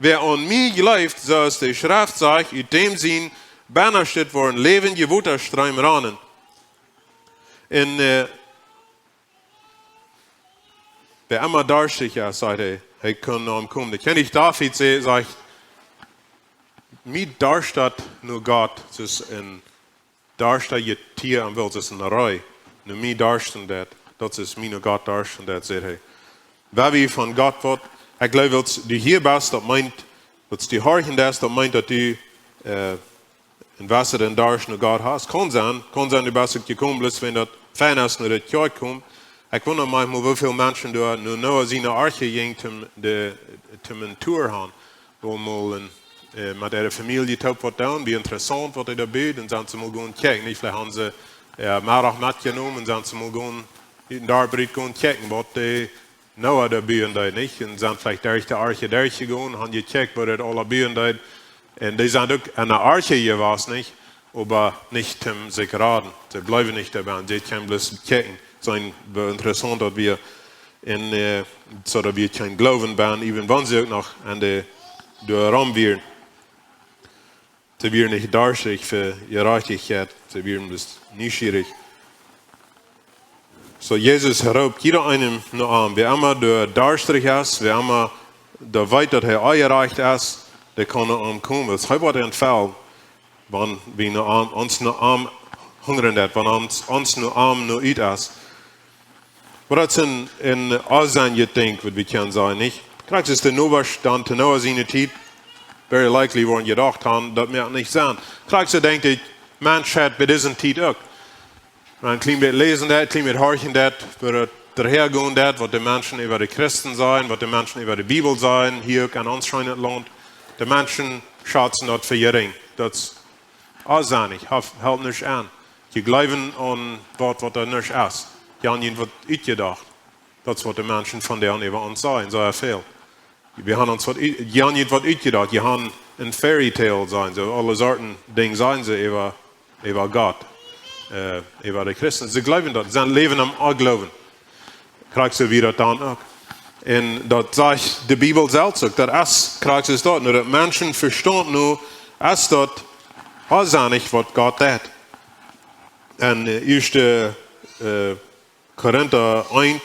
Wäa aun mie jleeft, soo aus de Schreft sajcht, ut däm sien Bennastet woaren läwendje Wotastreem rannen. Un, äh, wäa emma darschtich es, sajcht hee, hee kaun no am komen. De Kjennich David sa-, sajcht: Mie darscht daut no Gott, daut es een Darscht daut je Tia aum Welt, es een Ree. No mie darscht daut. Daut es mie no Gott darscht daut, säd hee. Wan wie von Gott woat, ekj jleew, wiels du hia best, daut meent, wiels du horchen deist, daut meent, daut du, äh, een Wota en Darscht no Gott hast. Kaun sennen, kaun sennen, du best uk jekomen, bloos wan daut fein es, no de Kjoakj komen. Ekj wunda maunchmol, woo väl Menschen doa no Noah siene Arche jinjen, toom de, toom eene Tour han. Woo mol een, äh, met äare Famielje toop waut doonen, woo interessaunt waut hee doa bud, un sent see mol gonen kjikjen, nich? Veleicht han see, äh, Meddach metjenomen, un sent see mol gonen, ut dän Darp rut gonen kjikjen, waut de Noah doa buen deed, nich? Un sent veleicht derch de Arche derchjegonen, han jekjikjt, waut daut aula buen deed. Un dee sent uk enne Arche jewast, nich? Oba nich toom sikj raden. See bleewen nich doabie. See kjeemen bloos kjikjen. Sent woo interessaunt daut wia. Un, äh, soo daut wia kjeen Gloowen bie an, even wan see uk noch aun de, doa rom wieren. See wieren nich darstich fa Jerajchtichkjeit. See wieren bloos nieschierich. Soo, Jesus roopt jieda eenem no am. Wäa emma doa darstich es, wäa emma doa weet, daut hee onjerajcht es, dee kaun no am komen. Daut hee woat am fellen, wan wie no am, ons no am hungren, daut, wan ons, ons no am no ut es. Oba daut es een, een auljemäanet Dinkj, waut wie kjennen sajen, nich? Krakjt soo aus de Noah dan to Noah siene Tiet, very likely woaren jedocht han, daut moakt nich Senn. Krakjt soo denkjt de Menschheit bie dise Tiet uk. Wan een kjlien bät läsen deit, kjlien bät horchen deit, woo daut doahan jeit, waut de Menschen äwa de Christen sajen, waut de Menschen äwa de Bibel sajen, hia uk aun ons scheenet Launt. De Menschen schazen daut fa jerinj. Daut es auljemäanet, halpt, halpt nuscht aun. Jie jleewen aun waut, waut doa nich es. Jie han junt waut utjedocht. Daut es waut de Menschen von dee äwa ons sajen, soo väl. Wie han ons waut ut-, jie han junt waut utjedocht. Jie han een Fairy Tale, sajen see. Aule Sorten Dinja sajen see äwa, äwa Gott, äh, äwa de Christen. See jleewen daut. See läwen em Onjloowen. Krakjt soo wia daut dan uk. Un daut sajcht de Bibel selfst uk. Daut es krakjt soo daut. No daut Menschenvestaunt no es daut auljemäanet, waut Gott deit. Un, äh, ieeschte, äh, Korinta eent,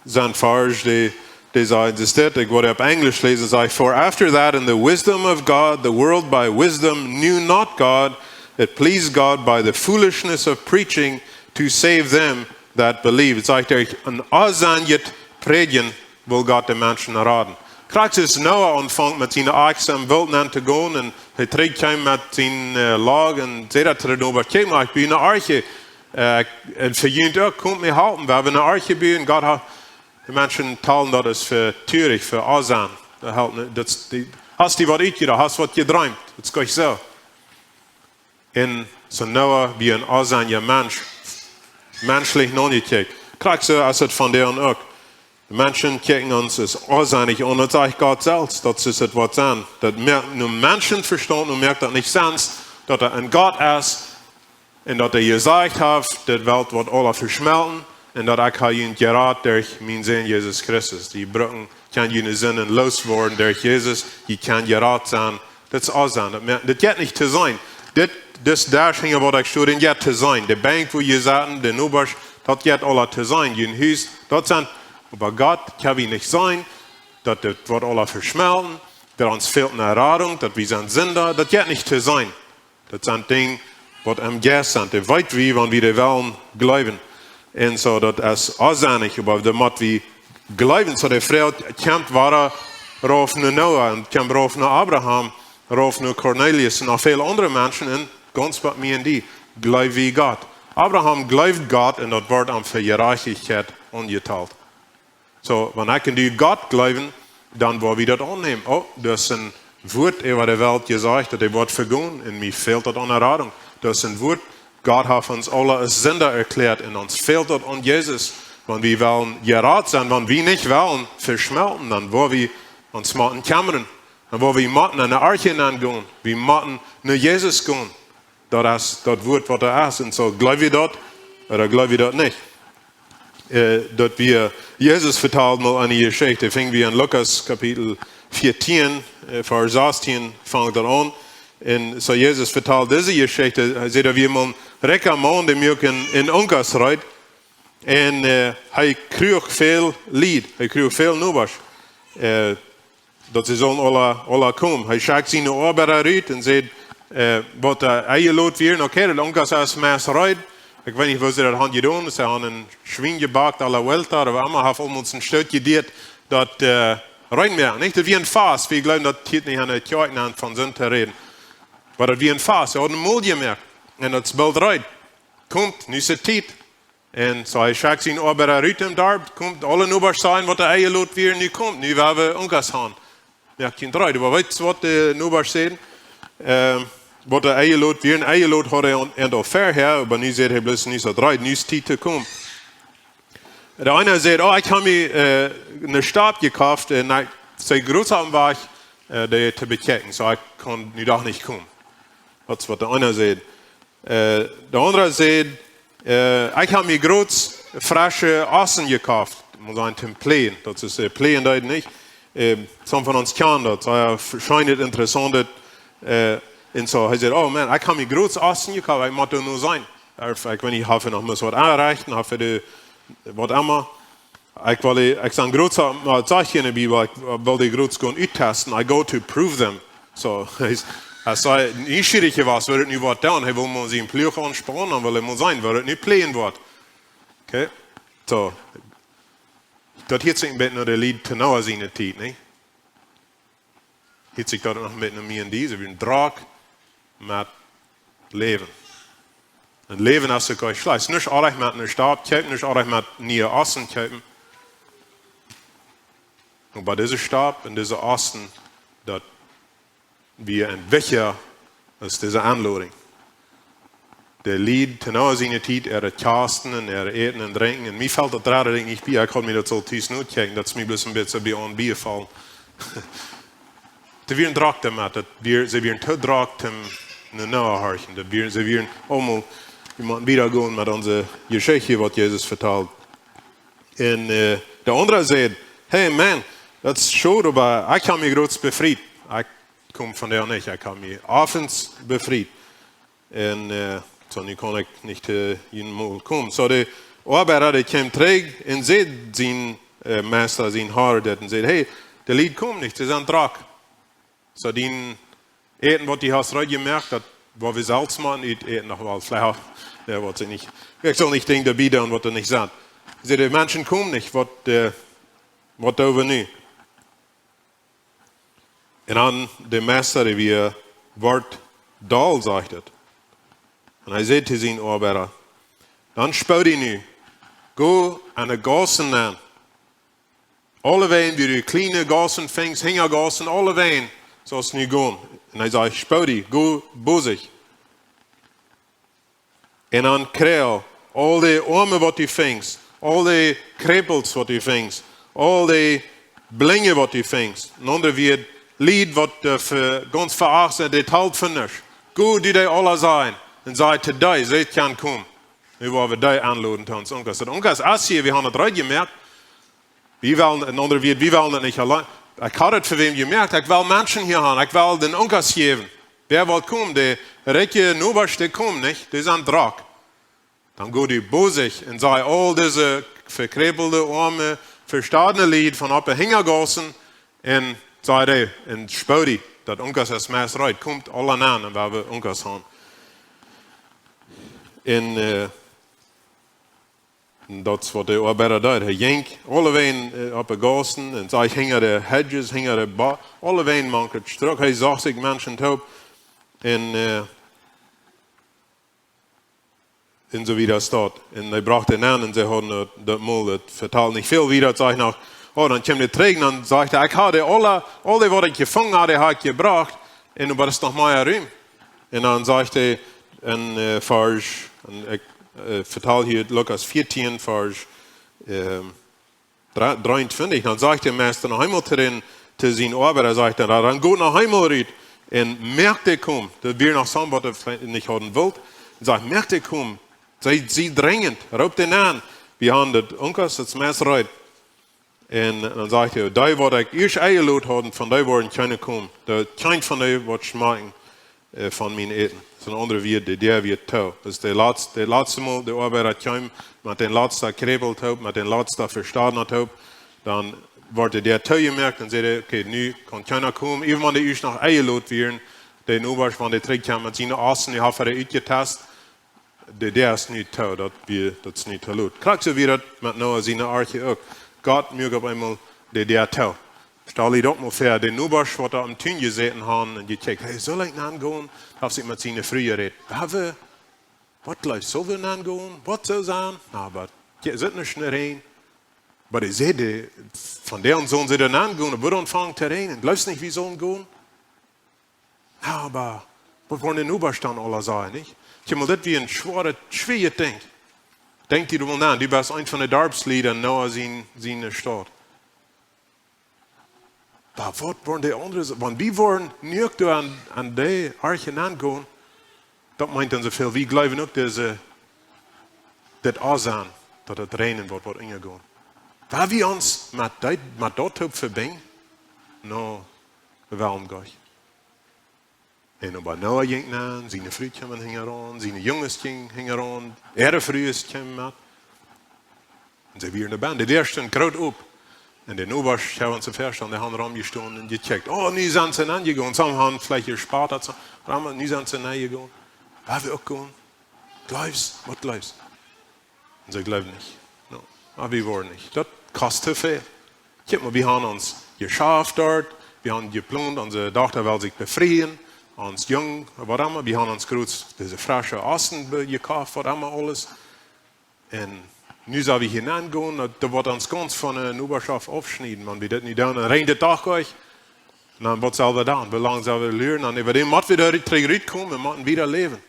sien Varsch, dee, dee sajcht, es dit, ekj woa opp Enjlisch läsen, sajcht: "For after that, in the wisdom of God, the world by wisdom knew not God, it pleased God by the foolishness of preaching to save them that believe." Daut sajcht hee, en auljemäanet Prädjen well Gott de Menschen raden. Krakjt soo aus Noah aunfunk met siene Oakjs em Woolt nenn to gonen, un hee trigjkjeem met siene, äh, Log un säd daut to de Nobasch: "Kjikj mol, ekj bue eene Arche, äh, un fa junt uk, komt mie halpen, wie haben eene Arche jebut." Un Gott haft, de Menschen talen daut es fa trurich, fa auljemäanet. Daut halpt nich, daut es dee, hast du waut utjedocht, hast waut jedreemt, daut es goot soo. Un soo Noah wia een auljemäanet Mensch, menschlich noch nich jekjikjt. Krakjt soo aus et vondoag uk. De Menschen kjikjen ons aus auljemäanet aun, daut sajcht Gott selfst, daut es et waut sent. Daut moakt no Menschenvestaunt, no moakt daut nich Senn, daut doa een Gott es un daut hee jesajcht haft, de Welt woat aula veschmelten un daut ekj ha junt jerat derch mienen Sän Jesus Christus. Jie brucken, kjennen june Sinden loswoaren derch Jesus, jie kjennen jerat sennen. Daut es auljemäanet. Daut moakt, daut jeit nich to seenen. Dit, dis Desch hia, waut ekj stot, jeit to seenen. De Benkj, wua jie sitten, de Nobasch, daut jeit aula to seenen. Jun Hus, daut sent, oba Gott kjenn wie nich seenen, daut, daut woat aula veschmelten, daut ons fält eene Radunk, daut wie sent Sinda, daut jeit nich to seenen. Daut sent Dinja, waut em Jeist sent. Dee weet wie, wan wie dee wellen jleewen. Un soo, daut es auljemäanet, oba daut mott wie jleewen. Soo, de Froag kjemt wada rauf no Noah un kjemt rauf no Abraham, rauf no Cornelius un no väl aundre Menschen un gaunz waut mea en dee. Jleew wie Gott? Abraham jleewd Gott un daut wort am fa Jerajchtichkjeit aunjetalt. Soo, wan ekj un du Gott jleewen, dan woa wie daut aunnämen. Oh, doa es een Wuat äwa de Welt jesajcht, daut dee woat vegonen, un mie fält daut aun eene Radunk. Doa es een Wuat, Gott haft ons aula aus Sinda erkjläat un ons fält daut aun Jesus. Wan wie wellen jerat sennen, wan wie nich wellen veschmelten, dan woa wie ons motten kjemmren. Dan woa wie motten enne Arche nenn gonen. Wie motten no Jesus gonen. Daut es daut Wuat, waut doa es. Un soo, jleew wie daut, ooda jleew wie daut nich? Äh, daut wia, Jesus vetald mol eene Jeschicht. Finj wie en Lukas Kapitel vieetieen, äh, Varsch sastieen fangt daut aun. Un soo Jesus vetald dise Jeschicht. Hee säd, doa wia mol een rikja Maun, dee muak een, een Unkas reed. Un, äh, hee kjrieech väl Lied, hee kjrieech väl Nobasch. Äh, daut see sullen aula, aula komen. Hee schekjt siene Oabeida rut un säd, äh, waut doa enjelot wieren, okay, daut Unkas es meist reed. Ekj weet nich, woo see daut han jedonen. See han een Schwien jebakt, a la vuelta, oba emma haft aulemol een Stoot jedoat, daut, äh, reed wia. Nich, daut wia een Fast. Wie jleewen, daut hia nich aun de Kjoakj nenn von Sind to räden. Oba daut wia een Fast. See hauden een Mol jemoakt. Un daut es boolt reed. Komt, nu es de Tiet. Un soo, hee schekjt siene Oabeida rut em Darp, komt, aule Nobasch sajen, waut doa enjelot wieren, nu komt, nu woa wie Unkas han. Moakt junt reed. Oba weetst, waut de Nobasch säden? Ähm, waut doa enjelot wieren, enjelot haud hee aun, aun de Affäa häa, oba nu sajcht hee bloos, nu es daut reed, nu es Tiet to komen. De eena sajcht, oh, ekj hab mie, äh, eene Stap jekoft, un ekj sie groots aum Wajch, äh, dee to bekjikjen, soo ekj kaun nu doch nich komen. Daut es, waut de eena sajcht. Äh, de aundra sajcht, äh, ekj hab mie groots fresche Ossen jekoft. Mott sennen toom Pläajen. Daut es, äh, Pläajen, daut nich. Ähm, some von ons kjanen daut. Soo, jo, schient interessaunt, äh, un soo. Hee sajcht, oh Mann, ekj hab mie groots Ossen jekoft, ekj mott doa nu sennen. Ekj weet nich, haft hee noch must waut aunrechten, haft hee de, waut emma. Ekj well, ekj sie groots, waut sajcht hia enne Bibel, ekj well dee groots gonen uttesten, I go to prove them. Soo, hee es, aus hee nieschierich wia, wudd hee nu waut doonen, hee wull mol sienen Pluach aunspannen, dan wull hee mol seenen, wudd hee nu Pläajen waut. Okay? Soo, daut hieet sikj een bät no de Lied to Noah siene Tiet, nä? Hieet sikj daut noch een bät no mie un die, see wieren drock met Läwen. Un Läwen es uk nich schlajcht. Nich aulemol met eene Stap kjeepen, nich aulemol met niee Ossen kjeepen. Un bie dise Stap un dise Ossen, daut wia een wichtja aus dise Enlodunk. De Lied to Noah siene Tiet, äare Kjasten un äa Äten un Drinkjen. Un mie felt daut drade Dinkj nich bie. Ekj haud mie daut soo tus notkjikjen, daut es mie bloos een bät bie aun biefaulen. See wieren drock doamet, daut wia, see wieren too drock toom no Noah horchen. Daut wia, see wieren aulemol, wie motten wieda gonen met onse Jeschicht, waut Jesus vetald. Un, äh, de aundra sajcht, hey Mann, daut es schod, oba ekj hab mie groots befriet. Ekj kom vondoag nich, ekj hab mie avends befriet. Un, äh, soo, nu kaun ekj nich, äh, jiedet Mol komen. Soo, de Oabeida, dee kjeem trigj un säd sienen, äh, Meista, sienen Har, daut un säd, hey, de Lied komen nich, see sent drock. Soo, dee Äten, waut du hast reed jemoakt, daut, waut wie selfst motten utäten, noch waut veleicht, jo, waut see nich. Ekj saul nich Dinja doabie doonen, waut doa nich sent. See, de Menschen komen nich, waut, äh, waut doo wie nu? Un dan de Meista, dee wia, wort doll, sajcht et. Un hee säd to siene Oabeida, dan spood die nu, go aun de Gaussen nenn. Aulewäajen, wua du kjliene Gaussen finjst, Hinjagaussen, aulewäajen, sust nu gonen. Un hee säd, spood die, go bosich. Un dan kjrieech aul de Oame, waut du finjst, aul de Kjreppels, waut du finjst, aul de Blinje, waut du finjst. En aundre Wieed, Lied, waut, äh, ve-, gaunz veacht sent, dee talt fa nuscht. Go, doo dee aula seenen. Un saj to dee, see kjennen komen. Nu woa wie dee enloden to ons Unkas. Daut Unkas es hia, wie haben daut reed jemoakt. Wie wellen, en aundre Wieed, wie wellen daut nich auleen. Ekj hab daut fa wäm jemoakt. Ekj well Menschen hia haben. Ekj well dän Unkas jäwen. Wäa well komen? De rikje Nobasch, dee komen nich. Dee sent drock. Dan go du bosich un saj aul dise vekjreppelde, oame, vestodne Lied von oppe Hinjagaussen un saj dee, un spood die, daut Unkas es meist reed, komt aula nenn un wie woaren Unkas haben. Un, äh, un daut es, waut de Oabeida deed. Hee jinkj aulewäajen, äh, oppe Gaussen un sach hinja de hedges, hinja de Ba-, aulewäajen mank et Struck. Hee sach sikj Menschen toop. Un, äh, un soo wieda es daut. Un hee brocht an un see hauden daut, daut Mol, daut vetald nich väl wieda, daut saj ekj noch, oh, dan kjeem hee trigj, dan sajcht hee, ekj hab aula, aul dee, waut ekj jefungen hab, hab ekj jebrocht, un doa es noch mea rom. Un dan sajcht hee en, äh, Varsch, un ekj, äh, vetal hia Lukas vieetieen, Varsch, ähm, dra-, dreeuntwintich, dan sajcht de Meista noch eemol to dän, to sienen Oabeida, sajcht hee, dan go noch eemol rut un moak dee komen. Daut wia noch soont, waut hee veleicht nich haben wull. Un sajcht, moak dee komen. See, see drinjent, roop dee aun. Wie haben daut Unkas, daut es meist reed. Un dan sajcht hee, dee, waut ekj ieescht enjelot haud, von dee woaren kjeene komen. Daut kjeena von dee woat schmakjen äh, von mien Äten. Daut es en aundre Wieed, de Däa wia too. Daut es de latst-, de latste Mol, de Oabeida kjeem, met dän latsten Kjreppel toop, met dän latsten Vestodnen toop, dan wort de Däa toojemoakt un säd, okay, nu kaun kjeena komen. Äwent wan dee ieescht noch enjelot wieren, De Nobasch, wan dee trigjkjemt met siene Ossen, dee haft dee utjetast, dee, dee es nu too, daut wia, daut es nu too lot. Krakjt soo wia daut met Noah siene Arche uk. Gott muak opp eemol de Däa too. Stal die daut mol väa, de Nobasch, waut doa aum Tun jesäten hauden un jekjikjt, hey, saul ekj nengonen? Haft sikj met siene Fru jerät. Woa wie, waut jleefst, saul wie nengonen? Waut saul sennen? Na, oba, je, sitt nich en Räajen. Oba dee säd, dee, von däa aun sullen see doa nengonen, daut wudd aunfangen to räajnen. Jleefst nich, wie sullen gonen? Na, oba, waut woaren de Nobasch dan aula sajen, nich? Kjikj mol, daut wia een schwoaret, schwoaret Dinkj. Denkj die mol no, du best eent von de Darpslied en Noah sien, siene Staut. Oba waut woaren de aundre sa-, wan wie woaren nu uk doa aun, aun de Arche nengonen, daut meent dan soo väl, wie jleewen uk dise, dit aun, daut et räajnen woat, woat unjagonen. Woa wie ons met daut, met daut toop vebinjen? No, wie wellen goanich. Un oba Noah jinkj nenn, siene Fru kjeem hinjaraun, siene Junges jinjen hinjaraun, äare Frues kjeemen met. Un see wieren doabie. De Däa stunt groot op. Un de Nobasch, ekj hab aun see vestonen, dee hauden romjestonen un jekjikjt. Oh, nu sent see nenjegonen. Some hauden veleicht jespat, some, oba nu sent see nenjegonen. Woa wie uk gonen? Jleefst, waut jleefst? Un see jleewen nich. No. Oba wie woaren nich. Daut kost too väl. Kjikj mol, wie hauden ons Jeschaft doa. Wie hauden jeplont, onse Dochta well sikj befrieen. Ons Jung, waut emma. Wie hauden ons jrod dise fresche Ossen be-, jekoft, waut emma aules. Un nu sell wie hia nengonen, daut, daut woat ons gaunz von de Nobaschoft aufschnieden, wan wie daut nu doonen. Dan räajent et doch uk. Un dan, waut sell wie dan? Woo lang sell wie luaren? Dan äwa däm mott wie doa trigj rutkomen un motten wieda läwen.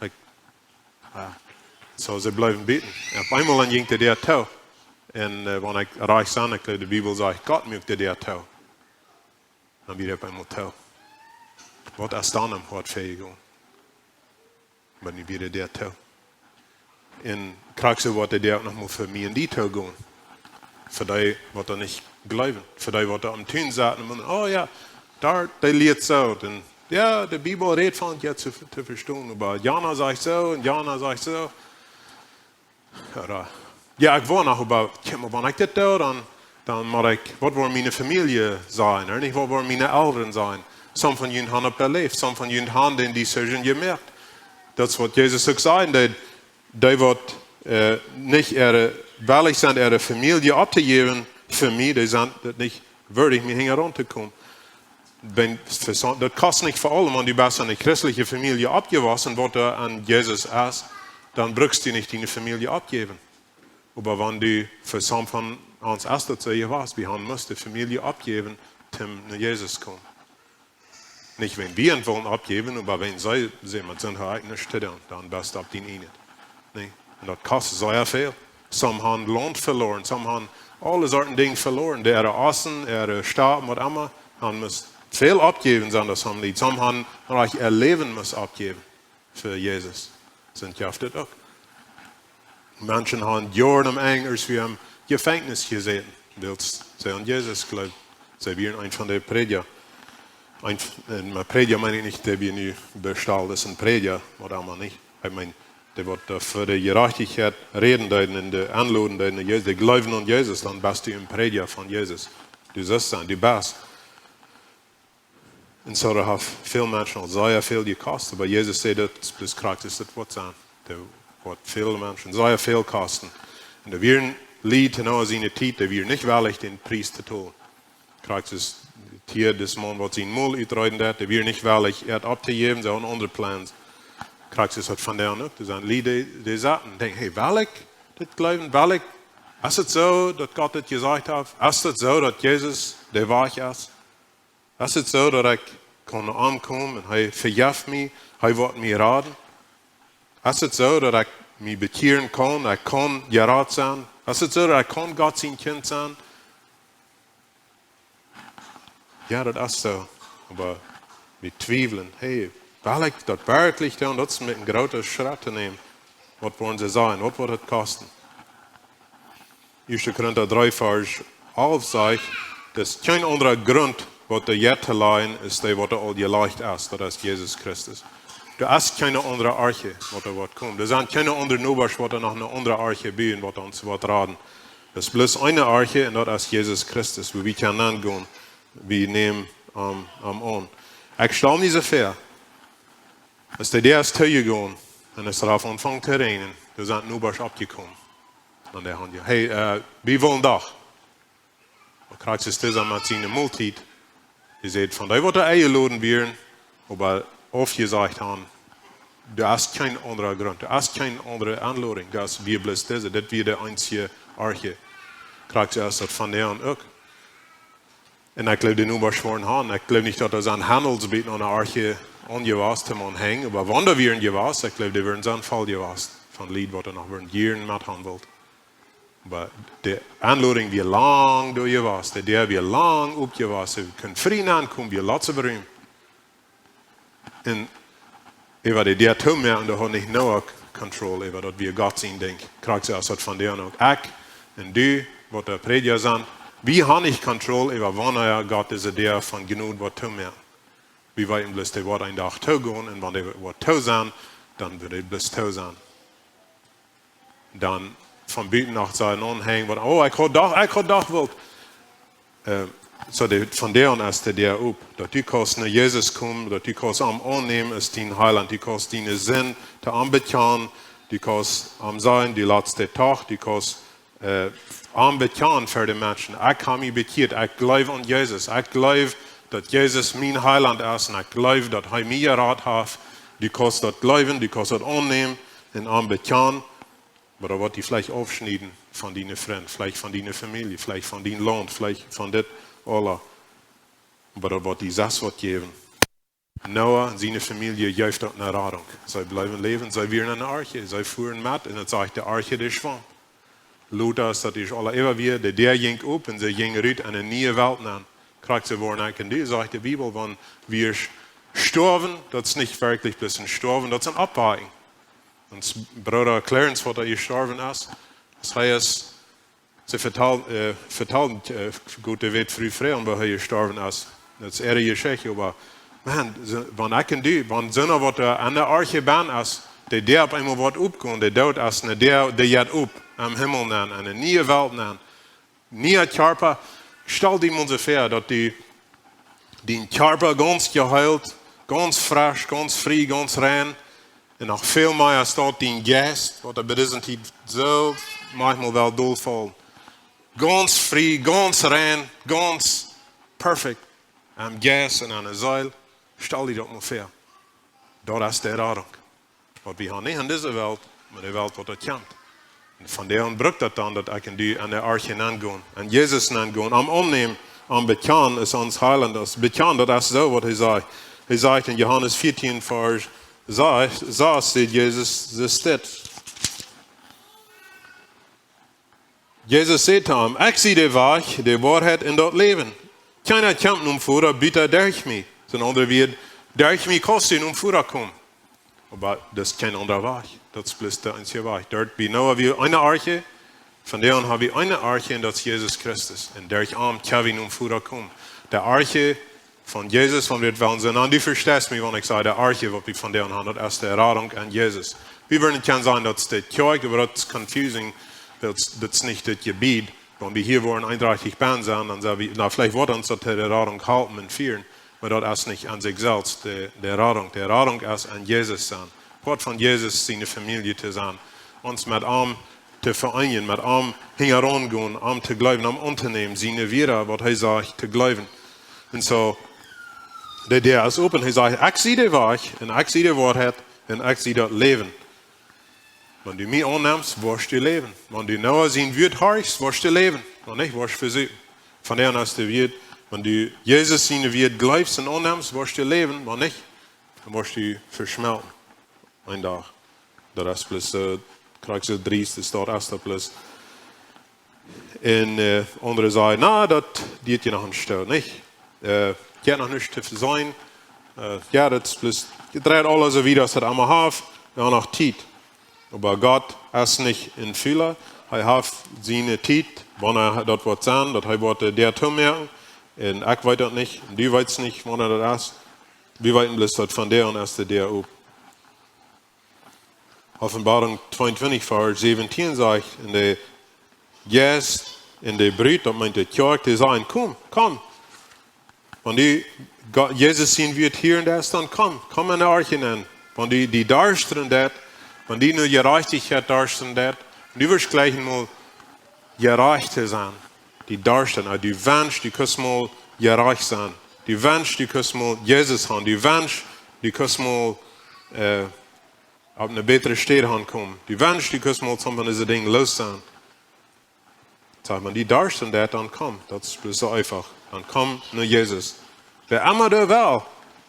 Like, jo. Soo, see bleewen buten. Un opp eemol dan jinkj de Däa too. Un, äh, wan ekj rajcht sie, ekj jleew, de Bibel sajcht, Gott muak de Däa too. Dan wia opp eemol too. Waut es dan em Hoat väajegonen? Oba nu wia de Däa too. Un krakjt soo woat de Däa uk noch mol fa mie un die toogonen. Fa dee, waut doa nich jleewen. Fa dee, waut doa aum Tun sent un, oh jo, doa, dee lieet soo. Un jo, de Bibel rät von, jo, to, to vestonen. Oba jana sajcht soo un jana sajcht soo. Oda, jo, ekj woa noch, oba, kjikj mol, wan ekj dit doo, dan, dan mott ekj, waut woat miene Famielje sajen, ooda nich, waut woaren miene Elren sajen? Some von junt haben daut beläft, some von junt haben dän decision jemoakt. Daut es, waut Jesus uk säd, dee, dee waut, äh, nich äare, wellich sent, äare Famielje auftojäwen fa mie, dee sent daut nich wieedich, mie hinjaraun to komen. Wan, fa so-, daut kost nich fa aules, wan du best en eene christelje Famielje oppjewossen, waut doa aun Jesus es, dan brukst du nich diene Famielje oppjäwen. Oba wan du, fa some von ons es daut soo jewast, wie haben must de Famielje oppjäwen, toom no Jesus komen. Nich wan wie an wellen oppjäwen, oba wan see, see met sent, ha ekj nuscht to doonen, dan best du opp dien ieejnet. Nä? Un daut kost sea väl. Some haben Launt veloaren, some haben aule Sorten Dinja veloaren. Dee äare Ossen, äare Stoawen, waut emma, haben must väl oppjäwen, sent daut some Lied. Some haben rajcht äa Läwen must oppjäwen fa Jesus. Sent jeft et uk. Menschen haben Joaren aum Enj, aus wie em Jefenkjnis jesäten, wiels see aun Jesus jleewden. See wieren eent von de Prädja. Eent, un met Prädja meen ekj nich, dee wie nu bestalt es een Prädja, waut emma nich. Ekj meen, dee waut, äh, fa de Jerajchtichkjeit räden deeden un dee aunloden deeden, Jesus, dee jleewden aun Jesus, dan best du een Prädja von Jesus. Du sust sennen, du best. Un soo, daut haft väl Menschen aul sea väl jekost, oba Jesus säd, daut es bloos krakjt soo daut woat sennen. Daut woat väl Menschen sea väl kosten. Un doa wieren Lied to Noah siene Tiet, dee wieren nich wellich, dän Pries to tolen. Krakjt soo aus hia dis Maun, waut sien Mul utreeden deed, dee wia nich wellich, et opptojäwen, see hauden aundre Plans. Krakjt soo es daut vondoag uk. Doa sent Lied, dee, dee saten, denkjen, hey, well ekj dit jleewen? Well ekj, es et soo, daut Gott dit jesajcht haft? Es et soo, daut Jesus de Wajch es? Es et soo, daut ekj kaun no am komen un hee vejeft mie, hee woat mie raden? Es et soo, daut ekj mie bekjieren kaun, ekj kaun jerat sennen? Es et soo, daut ekj kaun Gott sien Kjint sennen? Jo, daut es soo. Oba wie twiewlen. Hey, well ekj daut werkjlich doonen? Daut es met een grooten Schrett to nämen. Waut woaren see sajen? Waut woat et kosten? Ieeschte Korinta dree, Varsch alf sajcht, daut kjeen aundra Grunt, waut doa jeit to lajen, es dee, waut doa aul jelajcht es, daut es Jesus Christus. Doa es kjeene aundre Arche, waut doa woat komen. Doa sent kjeene aundre Nobasch, waut doa noch eene aundre Arche buen, waut ons woat raden. Daut es bloos eene Arche un daut es Jesus Christus, wua wie kjennen aungonen. Wie nämen am, am aun. Ekj stal mie soo väa, aus de Däa es toojegonen un es aunjefongen to räajnen, doa sent Nobasch oppjekomen. Un dee han jesajcht: "Hey, äh, wie wellen doch." Un krakjt soo es daut met siene Moltiet. Dee säd: "Von dee, waut doa enjeloden wieren, oba aufjesajcht han, doa es kjeen aundra Grunt, doa es kjeen aundre Enlodunk, doa es, wia bloos dise, dit wia de eensje Arche." Krakjt soo es daut vondoag uk. Un ekj jleew, de Nobasch woaren han, ekj jleew nich, daut doa sent Handels bie aun de Arche aunjewast, om aun to hangen, oba wan doa wieren jewast, ekj jleew, dee wieren soo voll jewast von Lied, waut doa noch wieren jieren met han wullt. Oba de Enlodunk wia lang doa jewast, de Däa wia lang opjewast, see kunnen frie nenkomen, wia lots of room. Un äwa de Däa toomoaken, doa haud nich Noah Control äwa, daut wia Gott sien Dinkj. Krakjt soo es daut vondoag uk. Ekj un du, waut doa Prädja sent, wie han nich Control äwa, wanea Gott dise Däa von Jnod woat toomoaken. Wie weeten bloos, dee woat een Dach toogonen, un wan dee woat too sennen, dan woat dee bloos too sennen. Dan von buten no sien aunhangen, waut: "Oh, ekj haud doch, ekj haud doch wult." Äh, soo de, vondoag es de Däa op, daut du kaust no Jesus komen, daut du kaust am aunnämen aus dien Heilaunt, du kaust diene Sind to am bekjanen, du kaust am sajen, du latst dän Dach, du kaust, äh, am bekjanen fa de Menschen: "Ekj hab mie bekjieet, ekj jleew aun Jesus, ekj jleew, daut Jesus mien Heilaunt es, un ekj jleew, daut hee mie jerat haft." Du kaust daut jleewen, du kaust daut aunnämen un am bekjanen. Oba daut woat die veleicht aufschnieden von diene Frind, veleicht von diene Famielje, veleicht von dien Launt, veleicht von dit aules. Oba daut woat die sest waut jäwen. Noah un siene Famielje jeef daut ne Radunk. See bleewen läwen, see wieren enne Arche, see fuaren met, un et sajcht, de Arche, dee schwaum. Lot es daut ieescht aula äwa wia, de Däa jinkj op un see jinjen rut enne niee Welt nenn. Krakjt soo woaren ekj un du, sajcht de Bibel, wan wie stoawen, daut es nich werkjlich bloos een Stoawen, daut es een Oppwakjen. Ons Brooda Clarence, waut doa jestorwen es, aus hee es, see vetal-, äh, vetalden, äh, goot, dee weet frie frie, woo hee jestorwen es. Daut es äare Jeschicht, oba, man, soo, wan ekj un du, wan soona waut doa aun de Arche benn es, de Däa opp eemol woat opgonen, de Doot es ne Däa, dee jeit op, em Himmel nenn, enne niee Welt nenn, niea Kjarpa. Stal die mol soo väa, daut du dien Kjarpa gaunz jeheelt, gaunz fresch, gaunz frie, gaunz rein. Un noch väl mea es daut dien Jeist, waut doa bie dise Tiet soo maunchmol well dolfaulen. Gaunz frie, gaunz rein, gaunz perfekt. Aum Jeist un aun de Seel. Stal die daut mol väa. Daut es de Radunk. Waut wie han nich en dise Welt, oba de Welt, waut doa kjemt. Un vondoag brukt daut dan, daut ekj un du aun de Arche nengonen, aun Jesus nengonen, am aunnämen, am bekjanen aus ons Heilaunt, aus bekjanen, daut es soo, waut hee sajcht. Hee sajcht en Johanes vieetieen, Varsch sas, säd Jesus, soo steit. Jesus säd to am: "Ekj sie de Wajch, de Woarheit un daut Läwen. Kjeena kjemt nom Voda buta derch mie." Soo en aundre Wieed, derch mie kaust du nom Voda komen. Oba daut es kjeen aundra Wajch. Daut es bloos de eensje Wajch. Doa bie Noah wia eene Arche, vondoag ha wie eene Arche, un daut es Jesus Christus. Un derch am kjenn wie nom Voda komen. De Arche von Jesus, wan wie daut wellen seenen. Un du vesteist mie, wan ekj saj, de Arche, waut wie vondoag han, daut es de Radunk aun Jesus. Wie wudden kjennen sajen, daut es de Kjoakj, oba daut es confusing. Daut es, daut es nich daut Jebied. Wan wie hia woaren eendrajchtich benn sennen, dan saj wie, na, veleicht woat ons daut de Radunk halpen un fieren, oba daut es nich aun sikj selfst de, de Radunk. De Radunk es aun Jesus sennen. Poat von Jesus siene Famielje to sennen. Ons met am to vereenijen, met am hinjaraun gonen, am to jleewen, am auntonämen, siene Wieed, waut hee sajcht, to jleewen. Un soo, de Däa es op un hee sajcht: "Ekj sie de Wajch, un ekj sie de Woarheit, un ekj sie daut Läwen. Wan du mie aunnemst, woascht du läwen. Wan du Noah sien Wuat horchst, woascht du läwen. Wan nich, woascht vesupen." Vondoag es de Wieed, wan du Jesus siene Wieed jleefst un aunnemst, woascht du läwen. Wan nich, dan woascht du veschmelten. Een Dach. Daut es bloos, äh, krakjt soo driest es daut, es daut bloos. Un, äh, aundre sajen: "Na, daut diet je noch een Stoot, nich? Äh, jie han noch nuscht to seenen. Äh, jo, daut es bloos, jie dreien aules soo wiet aus daut emma haft, wie han noch Tiet." Oba Gott es nich een Fäla. Hee haft siene Tiet, wanea daut woat sennen, daut hee woat de Däa toomoaken. Un ekj weet daut nich, un du weetst nich, wanea daut es. Wie weeten bloos, daut vondoag es de Däa op. Openboarunk tweeuntwintich, Varsch säwentieen sajcht: "Un de Jeist un de Brut", daut meent de Kjoakj, dee sajen: "Komm, komm." Wan du Gott, Jesus sien Wort hia un doa, dan komm, komm enne Arche nenn. Wan die, die darschten deit, wan die no Jerajchtichkjeit darschten deit, un du woascht jlikj mol jerajcht sennen. Die darschten, ah, du wenschst, du kunst mol jerajcht sennen. Du wenschst, du kunst mol Jesus haben. Du wenschst, du kunst mol, äh, opp eene bätre Städ aunkomen. Du wenschst, du kunst mol sommje von dise Dinja los sennen. Sajcht eena, die darschten deit, dan komm. Daut es bloos soo eefach. Dan komm no Jesus. Wäa emma doa well,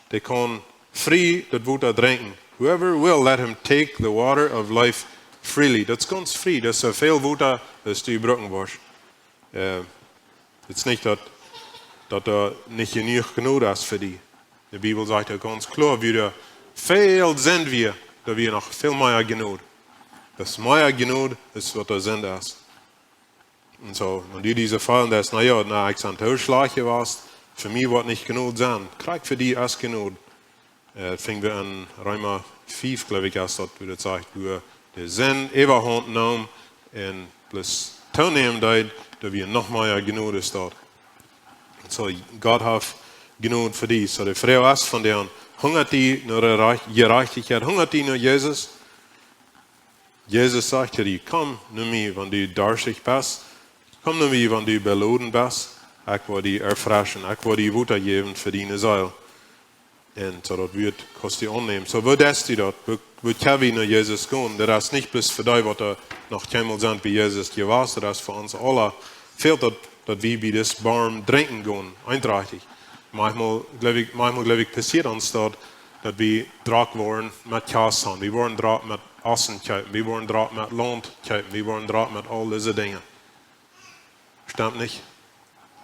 dee kaun frie daut Wota drinkjen. Whoever will, let him take the water of life freely. Daut es gaunz frie. Daut es soo väl Wota aus du brucken woascht. Äh, daut es nich daut, daut doa nich jenuach Jnod es fa die. De Bibel sajcht doa gaunz kloa, woo väl Sind wie, doa wia noch väl mea Jnod. Daut es mea Jnod aus waut doa Sind es. Un soo, wan du dise Fäl hast, na jo, na, ekj sie too schlajcht jewast, fa mie woat nich Jnod sennen. Krakjt fa die es Jnod. Äh, finj wie en Reema fief, jleew ekj, es daut, woo daut sajcht, woo de Sind äwahaunt neem un bloos toonemen deed, doa wia noch mea Jnod es daut. Soo, Gott haft Jnod fa die. Soo, de Froag es von dän, hungat die no de Rech-, Jerajchtichkjeit, hungat die no Jesus? Jesus sajcht to die, komm no mie, wan du darschtich best. Komm no mie, wan du beloden best. Ekj woa die erfreschen. Ekj woa die Wota jäwen fa diene Seel. Un soo daut Wort kaust du aunnämen. Soo, woo deist du daut? Woo, woo kjenn wie no Jesus gonen? Daut es nich bloos fa dee, waut doa noch kjeenmol sent bie Jesus jewast. Daut es fa ons aula. Fält daut, daut wie bie dän Borm drinkjen gonen, eendrajchtich. Maunchmol, jleew ekj, maunchmol, jleew ekj, passieet ons daut, daut wie drock woaren met Kjast haben. Wie woaren drock met Ossen kjeepen. Wie woaren drock met Launt kjeepen. Wie woaren drock met aul dise Dinja. Stemt nich?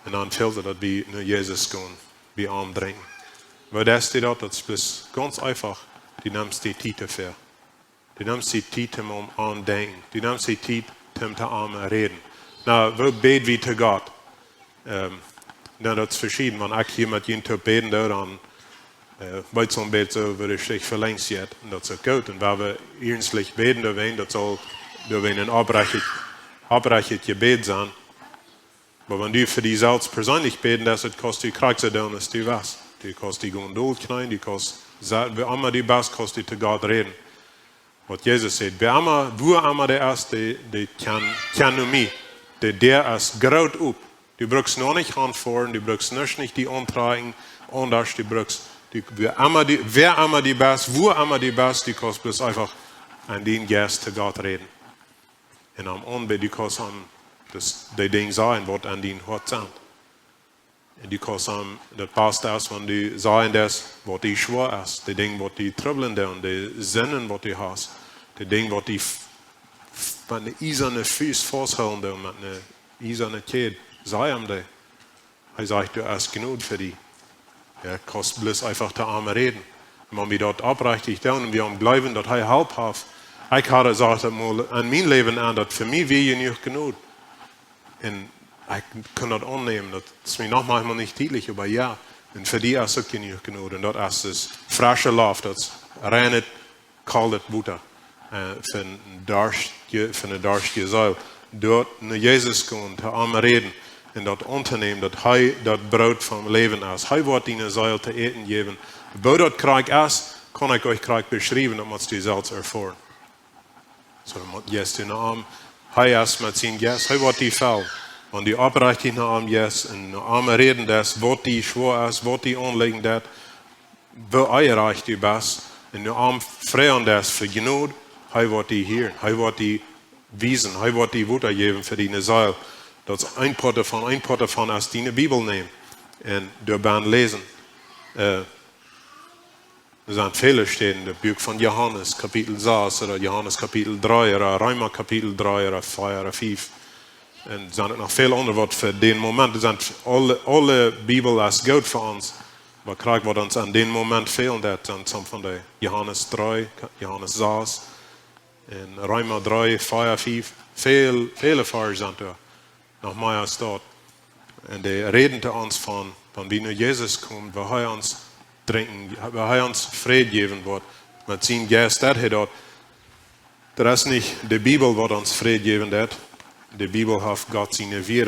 Un dan fält et, daut wie no Jesus gonen, bie am drinkjen. Woo deist du daut? Daut es bloos gaunz eefach. Du nemst die Tiet doafäa. Du nemst die Tiet, om am aun denkjen. Du nemst die Tiet, om to am räden. Na, woo bäd wie to Gott? Ähm, na, daut es veschieden. Wan ekj hia met junt toop bäden doo, dan, äh, weet soon bät soo, woo de Stich velenjd jeit. Un daut es uk goot. Un wan wie iernstlich bäden doawäajen, daut saul doawäajen een oprechtet, oprechtet Jebäd sennen. Oba wan du fa die selfst perseenlich bäden deist, daut kaust du krakjt soo doonen aus du west. Du kaust die gonen dolkjneen, du kaust, sa-, woo emma du best, kaust du to Gott räden. Waut Jesus sajcht, wäa emma, wua emma dee es, dee, dee kjenn, kjenn no mie. De Däa es groot op. Du brukst noch nich aunfoaren, du brukst noch nich die auntrakjen, aundasch, du brukst, du, wäa emma du, wäa emma du best, wua emma du best, du kaust bloos eefach en dienen Jeist to Gott räden. Un am aunbäden, du kaust am daut, dee Dinja sajen, waut en dien Hoat sent. Un du kaust am, daut paust aus, wan du sajen deist, waut die schwoa es, dee Dinja, waut die trubblen doonen, dee Sinden, waut du hast, dee Dinja, waut die f-, f-, met eene iesane Fust fausthoolen doonen, met eene iesane Kjäd, saj am dee. Hee sajcht, doa es Jnod fa die. Jo, kaust bloos eefach to am räden. Un wan wie daut oprechtet doonen un wie am jleewen, daut hee Help haft. Ekj haud, saj ekj mol, en mien Läwen aun, daut fa mie wia jenuach Jnod. Un ekj kunn daut aunnämen. Daut es mie noch maunchmol nich dietlich, oba jo. Un fa die es uk jenuach Jnod. Un daut es daut fresche Loft, daut es reinet, koldet Wota, äh, fa eene darschtje, fa eene darschtje Seel. Doa no Jesus gonen, to am räden un daut auntonämen, daut hee daut Broot vom Läwen es. Hee woat diene Seel to äten jäwen. Woo daut krakjt es, kaun ekj junt krakjt beschriewen, daut motst du selfst erfoaren. Soo, dan mott, jeist du no am. Hee es met sienen Jeist, hee woat die fellen. Wan du oprechtet no am jeist un no am räden deist, waut die schwoa es, waut die aunlijen deit, woo onjerajcht du best, un no am froagen deist fa Jnod, hee woat die hieren, hee woat die wiesen, hee woat die Wota jäwen fa diene Seel. Daut es een Poat doavon, een Poat doavon es diene Bibel nämen un doa bie läsen. Äh, doa sent väle Städen, daut Buak von Johanes, Kapitel sas, ooda Johanes Kapitel dree, ooda Reema Kapitel dree, ooda vea, ooda fief. Un doa sent uk noch väl aundre, waut fa dän Moment, doa sent aule, aule Bibel es goot fa ons. Oba krakjt waut ons aun dän Moment fält, daut sent some von dee. Johanes dree, Johanes sas, un Reema dree, vea, fief. Väl, väle Varsch sent doa. Noch mea aus daut. Un dee räden to ons von, wan wie no Jesus komen, woo hee ons drinkjen, woo hee ons Fräd jäwen woat. Met sienen Jeist, daut hee daut. Daut es nich de Bibel, waut ons Fräd jäwen deit. De Bibel haft Gott siene Wieed.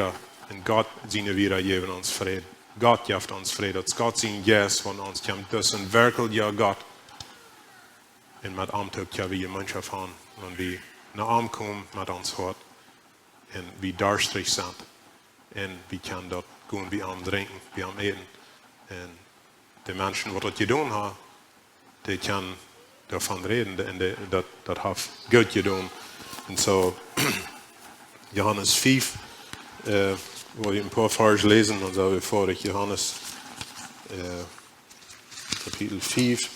Un Gott siene Wieed jäwen ons Fräd. Gott jeft ons Fräd, daut es Gott sien Jeist, waut ons kjemt, daut es een werkjlicha Gott. Un met am toop kjenn wie Jemeenschoft haben, wan wie no am komen met ons Hoat un wie darschtich sent. Un wie kjennen daut goot bie am drinkjen, bie am äten. Un de Menschen, waut daut jedonen haben, dee kjennen doavon räden, de, de, daut, daut haft Gott jedonen. Un soo, Johanes fief, äh, woa wie een poa Varsch läsen, dan sent wie foadich. Johanes, äh, Kapitel fief,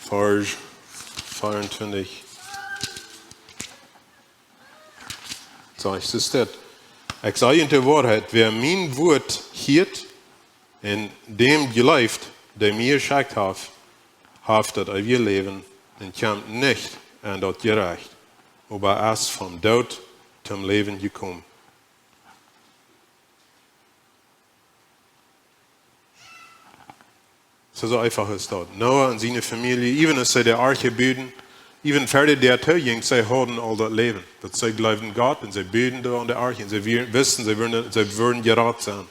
Varsch veeauntwintich. Sajcht et dit: "Ekj saj junt de Woarheit, wäa mien Wuat hieet un däm jleeft, dee mie jeschekjt haft, haft daut eewje Läwen un kjemt nich en daut Jerecht, oba es vom Doot toom Läwen jekomen." Soo, soo eefach es daut. Noah un siene Famielje, even aus see de Arche buden, even ver de Däa too jinkj, see hauden aul daut Läwen. Daut see jleewden Gott un see buden doa aun de Arche un see wieren, wisten, see wudden, see wudden jerat sennen.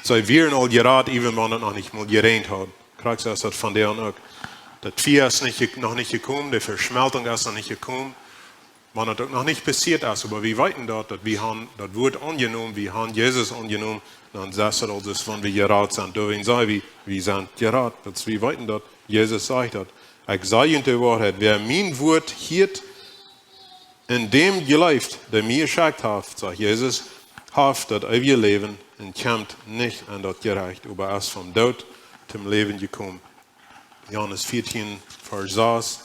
See wieren aul jerat, even wan et noch nich mol jeräajent haud. Krakjt soo es daut vondoag uk. Daut Fia es nich je-, noch nich jekomen, de Veschmeltunk es noch nich jekomen. Wan et uk noch nich passieet es, oba wie weeten daut, daut wie haben daut Wuat aunjenomen, wie haben Jesus aunjenomen, dan sajcht et aul, daut wan wie jerat sent, doawäajen saj wie, wie sent jerat. Daut wie weeten daut, Jesus sajcht daut: "Ekj saj junt de Woarheit, wäa mien Wuat hieet un däm jleeft, dee mie jeschekjt haft", sajcht Jesus, "haft daut eewje Läwen un kjemt nich en daut Jerecht, oba es vom Doot toom Läwen jekomen." Johanes vieetieen, Varsch sas.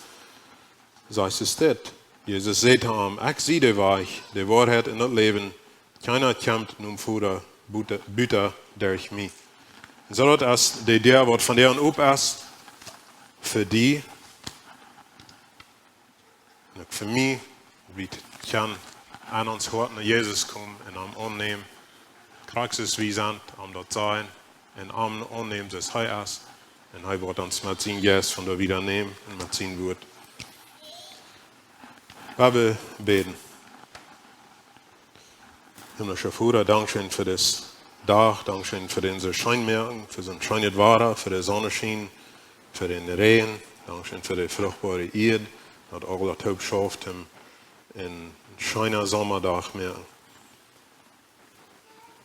Sajcht et dit: Jesus säd to am: "Ekj sie de Wajch, de Woarheit un daut Läwen. Kjeena kjemt nom Voda buta, buta derch mie." Un soo daut es de Däa, waut vondoag op es, fa die un uk fa mie, wie kjennen aun ons Hoat no Jesus komen un am aunnämen. Krakjt soo aus wie sent, am daut sajen un am aunnämen, soo aus hee es. Un hee woat ons met sienen Jeist von doa wieda nämen un met sien Wuat. Lot ons bäden. Himmlischa Voda, dankscheen fa disen Dach, dankscheen fa dän soo scheen moaken, fa soon scheenet Wada, fa de Sonneschien, fa dän Räajen, dankscheen fa de fruchtboare Ieed, daut aul daut toop schauft, om een scheena Sommerdach moaken.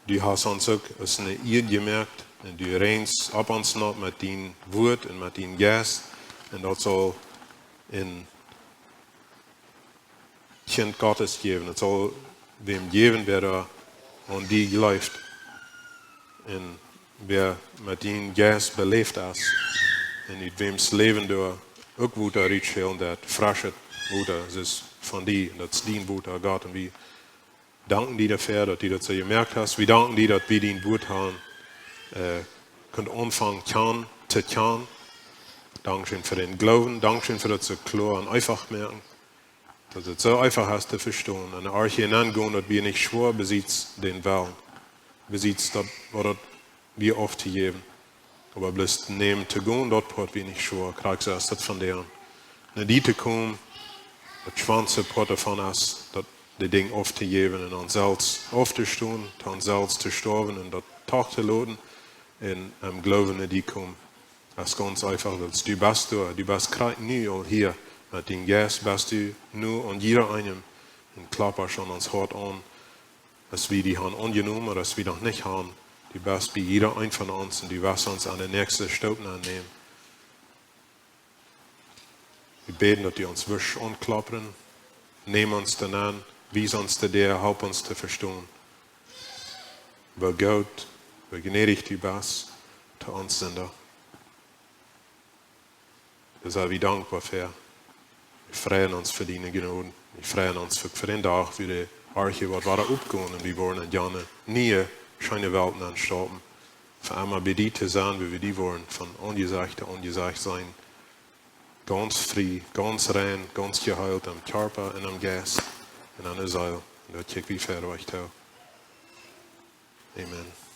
Du hast ons uk aus eene Ieed jemoakt un du räajst opp ons nopp met dien Wuat un met dienen Jeist. Un daut saul een Kjint Gottes jäwen. Et saul wäm jäwen, wäa doa aun die jleeft. Un wäa met dienen Jeist beläft es. Un ut wäms Läwen doa uk Wota rutschellen deit, freschet Wota, daut es von die, daut es dien Wota, Gott. Un wie danken die doafäa, daut du daut soo jemoakt hast. Wie danken die, daut wie dien Wort haben, äh, kunnen aunfangen kjanen, to kjanen. Dankscheen fa dän Gloowen, dankscheen fa daut soo kloa un eefach moaken. Daut et soo eefach es to vestonen. Un ea wie nengonen, daut wia nich schwoa, besiets dän Wellen. Besiets daut, waut daut wia auftojäwen. Oba bloos nämen to gonen, daut Poat wia nich schwoa. Krakjt soo es daut von dän. No die to komen, daut schwoaste Poat doavon es, daut de Dinj auftojäwen un aun selfst auftostonen, aun selfst to stoawen un daut doch to loten un em Gloowen no die komen. Daut es gaunz eefach, wiels du best doa, du best krakjt nu aul hia. Met dien Jeist best du nu aun jieda eenem un klopst aun ons Hoat aun. Aus wie die haben aunjenomen, ooda aus wie noch nich haben, du best bie jieda een von ons un du woascht ons aun de näakjste Stoop nennämen. Wie bäden, daut du ons woascht aunkloppen, nämm ons doa nenn, wies ons de Däa, help ons to vestonen, woo goot, woo jnädich du best to ons Sinda. Doa sent wie dankboa fa. Wie freien ons fa diene Jnod. Wie freien ons fa, fa dän Dach, wua de Arche woat wada oppkomen un wie woaren en jane niee, scheene Welt nenstappen. Fa emma bie die to sennen, wua wie die woaren von Aunjesecht to Aunjesecht seenen. Gaunz frie, gaunz rein, gaunz jeheelt em Kjarpa un em Jeist un enne Seel. Un daut kjikj wie verwoat too. Amen.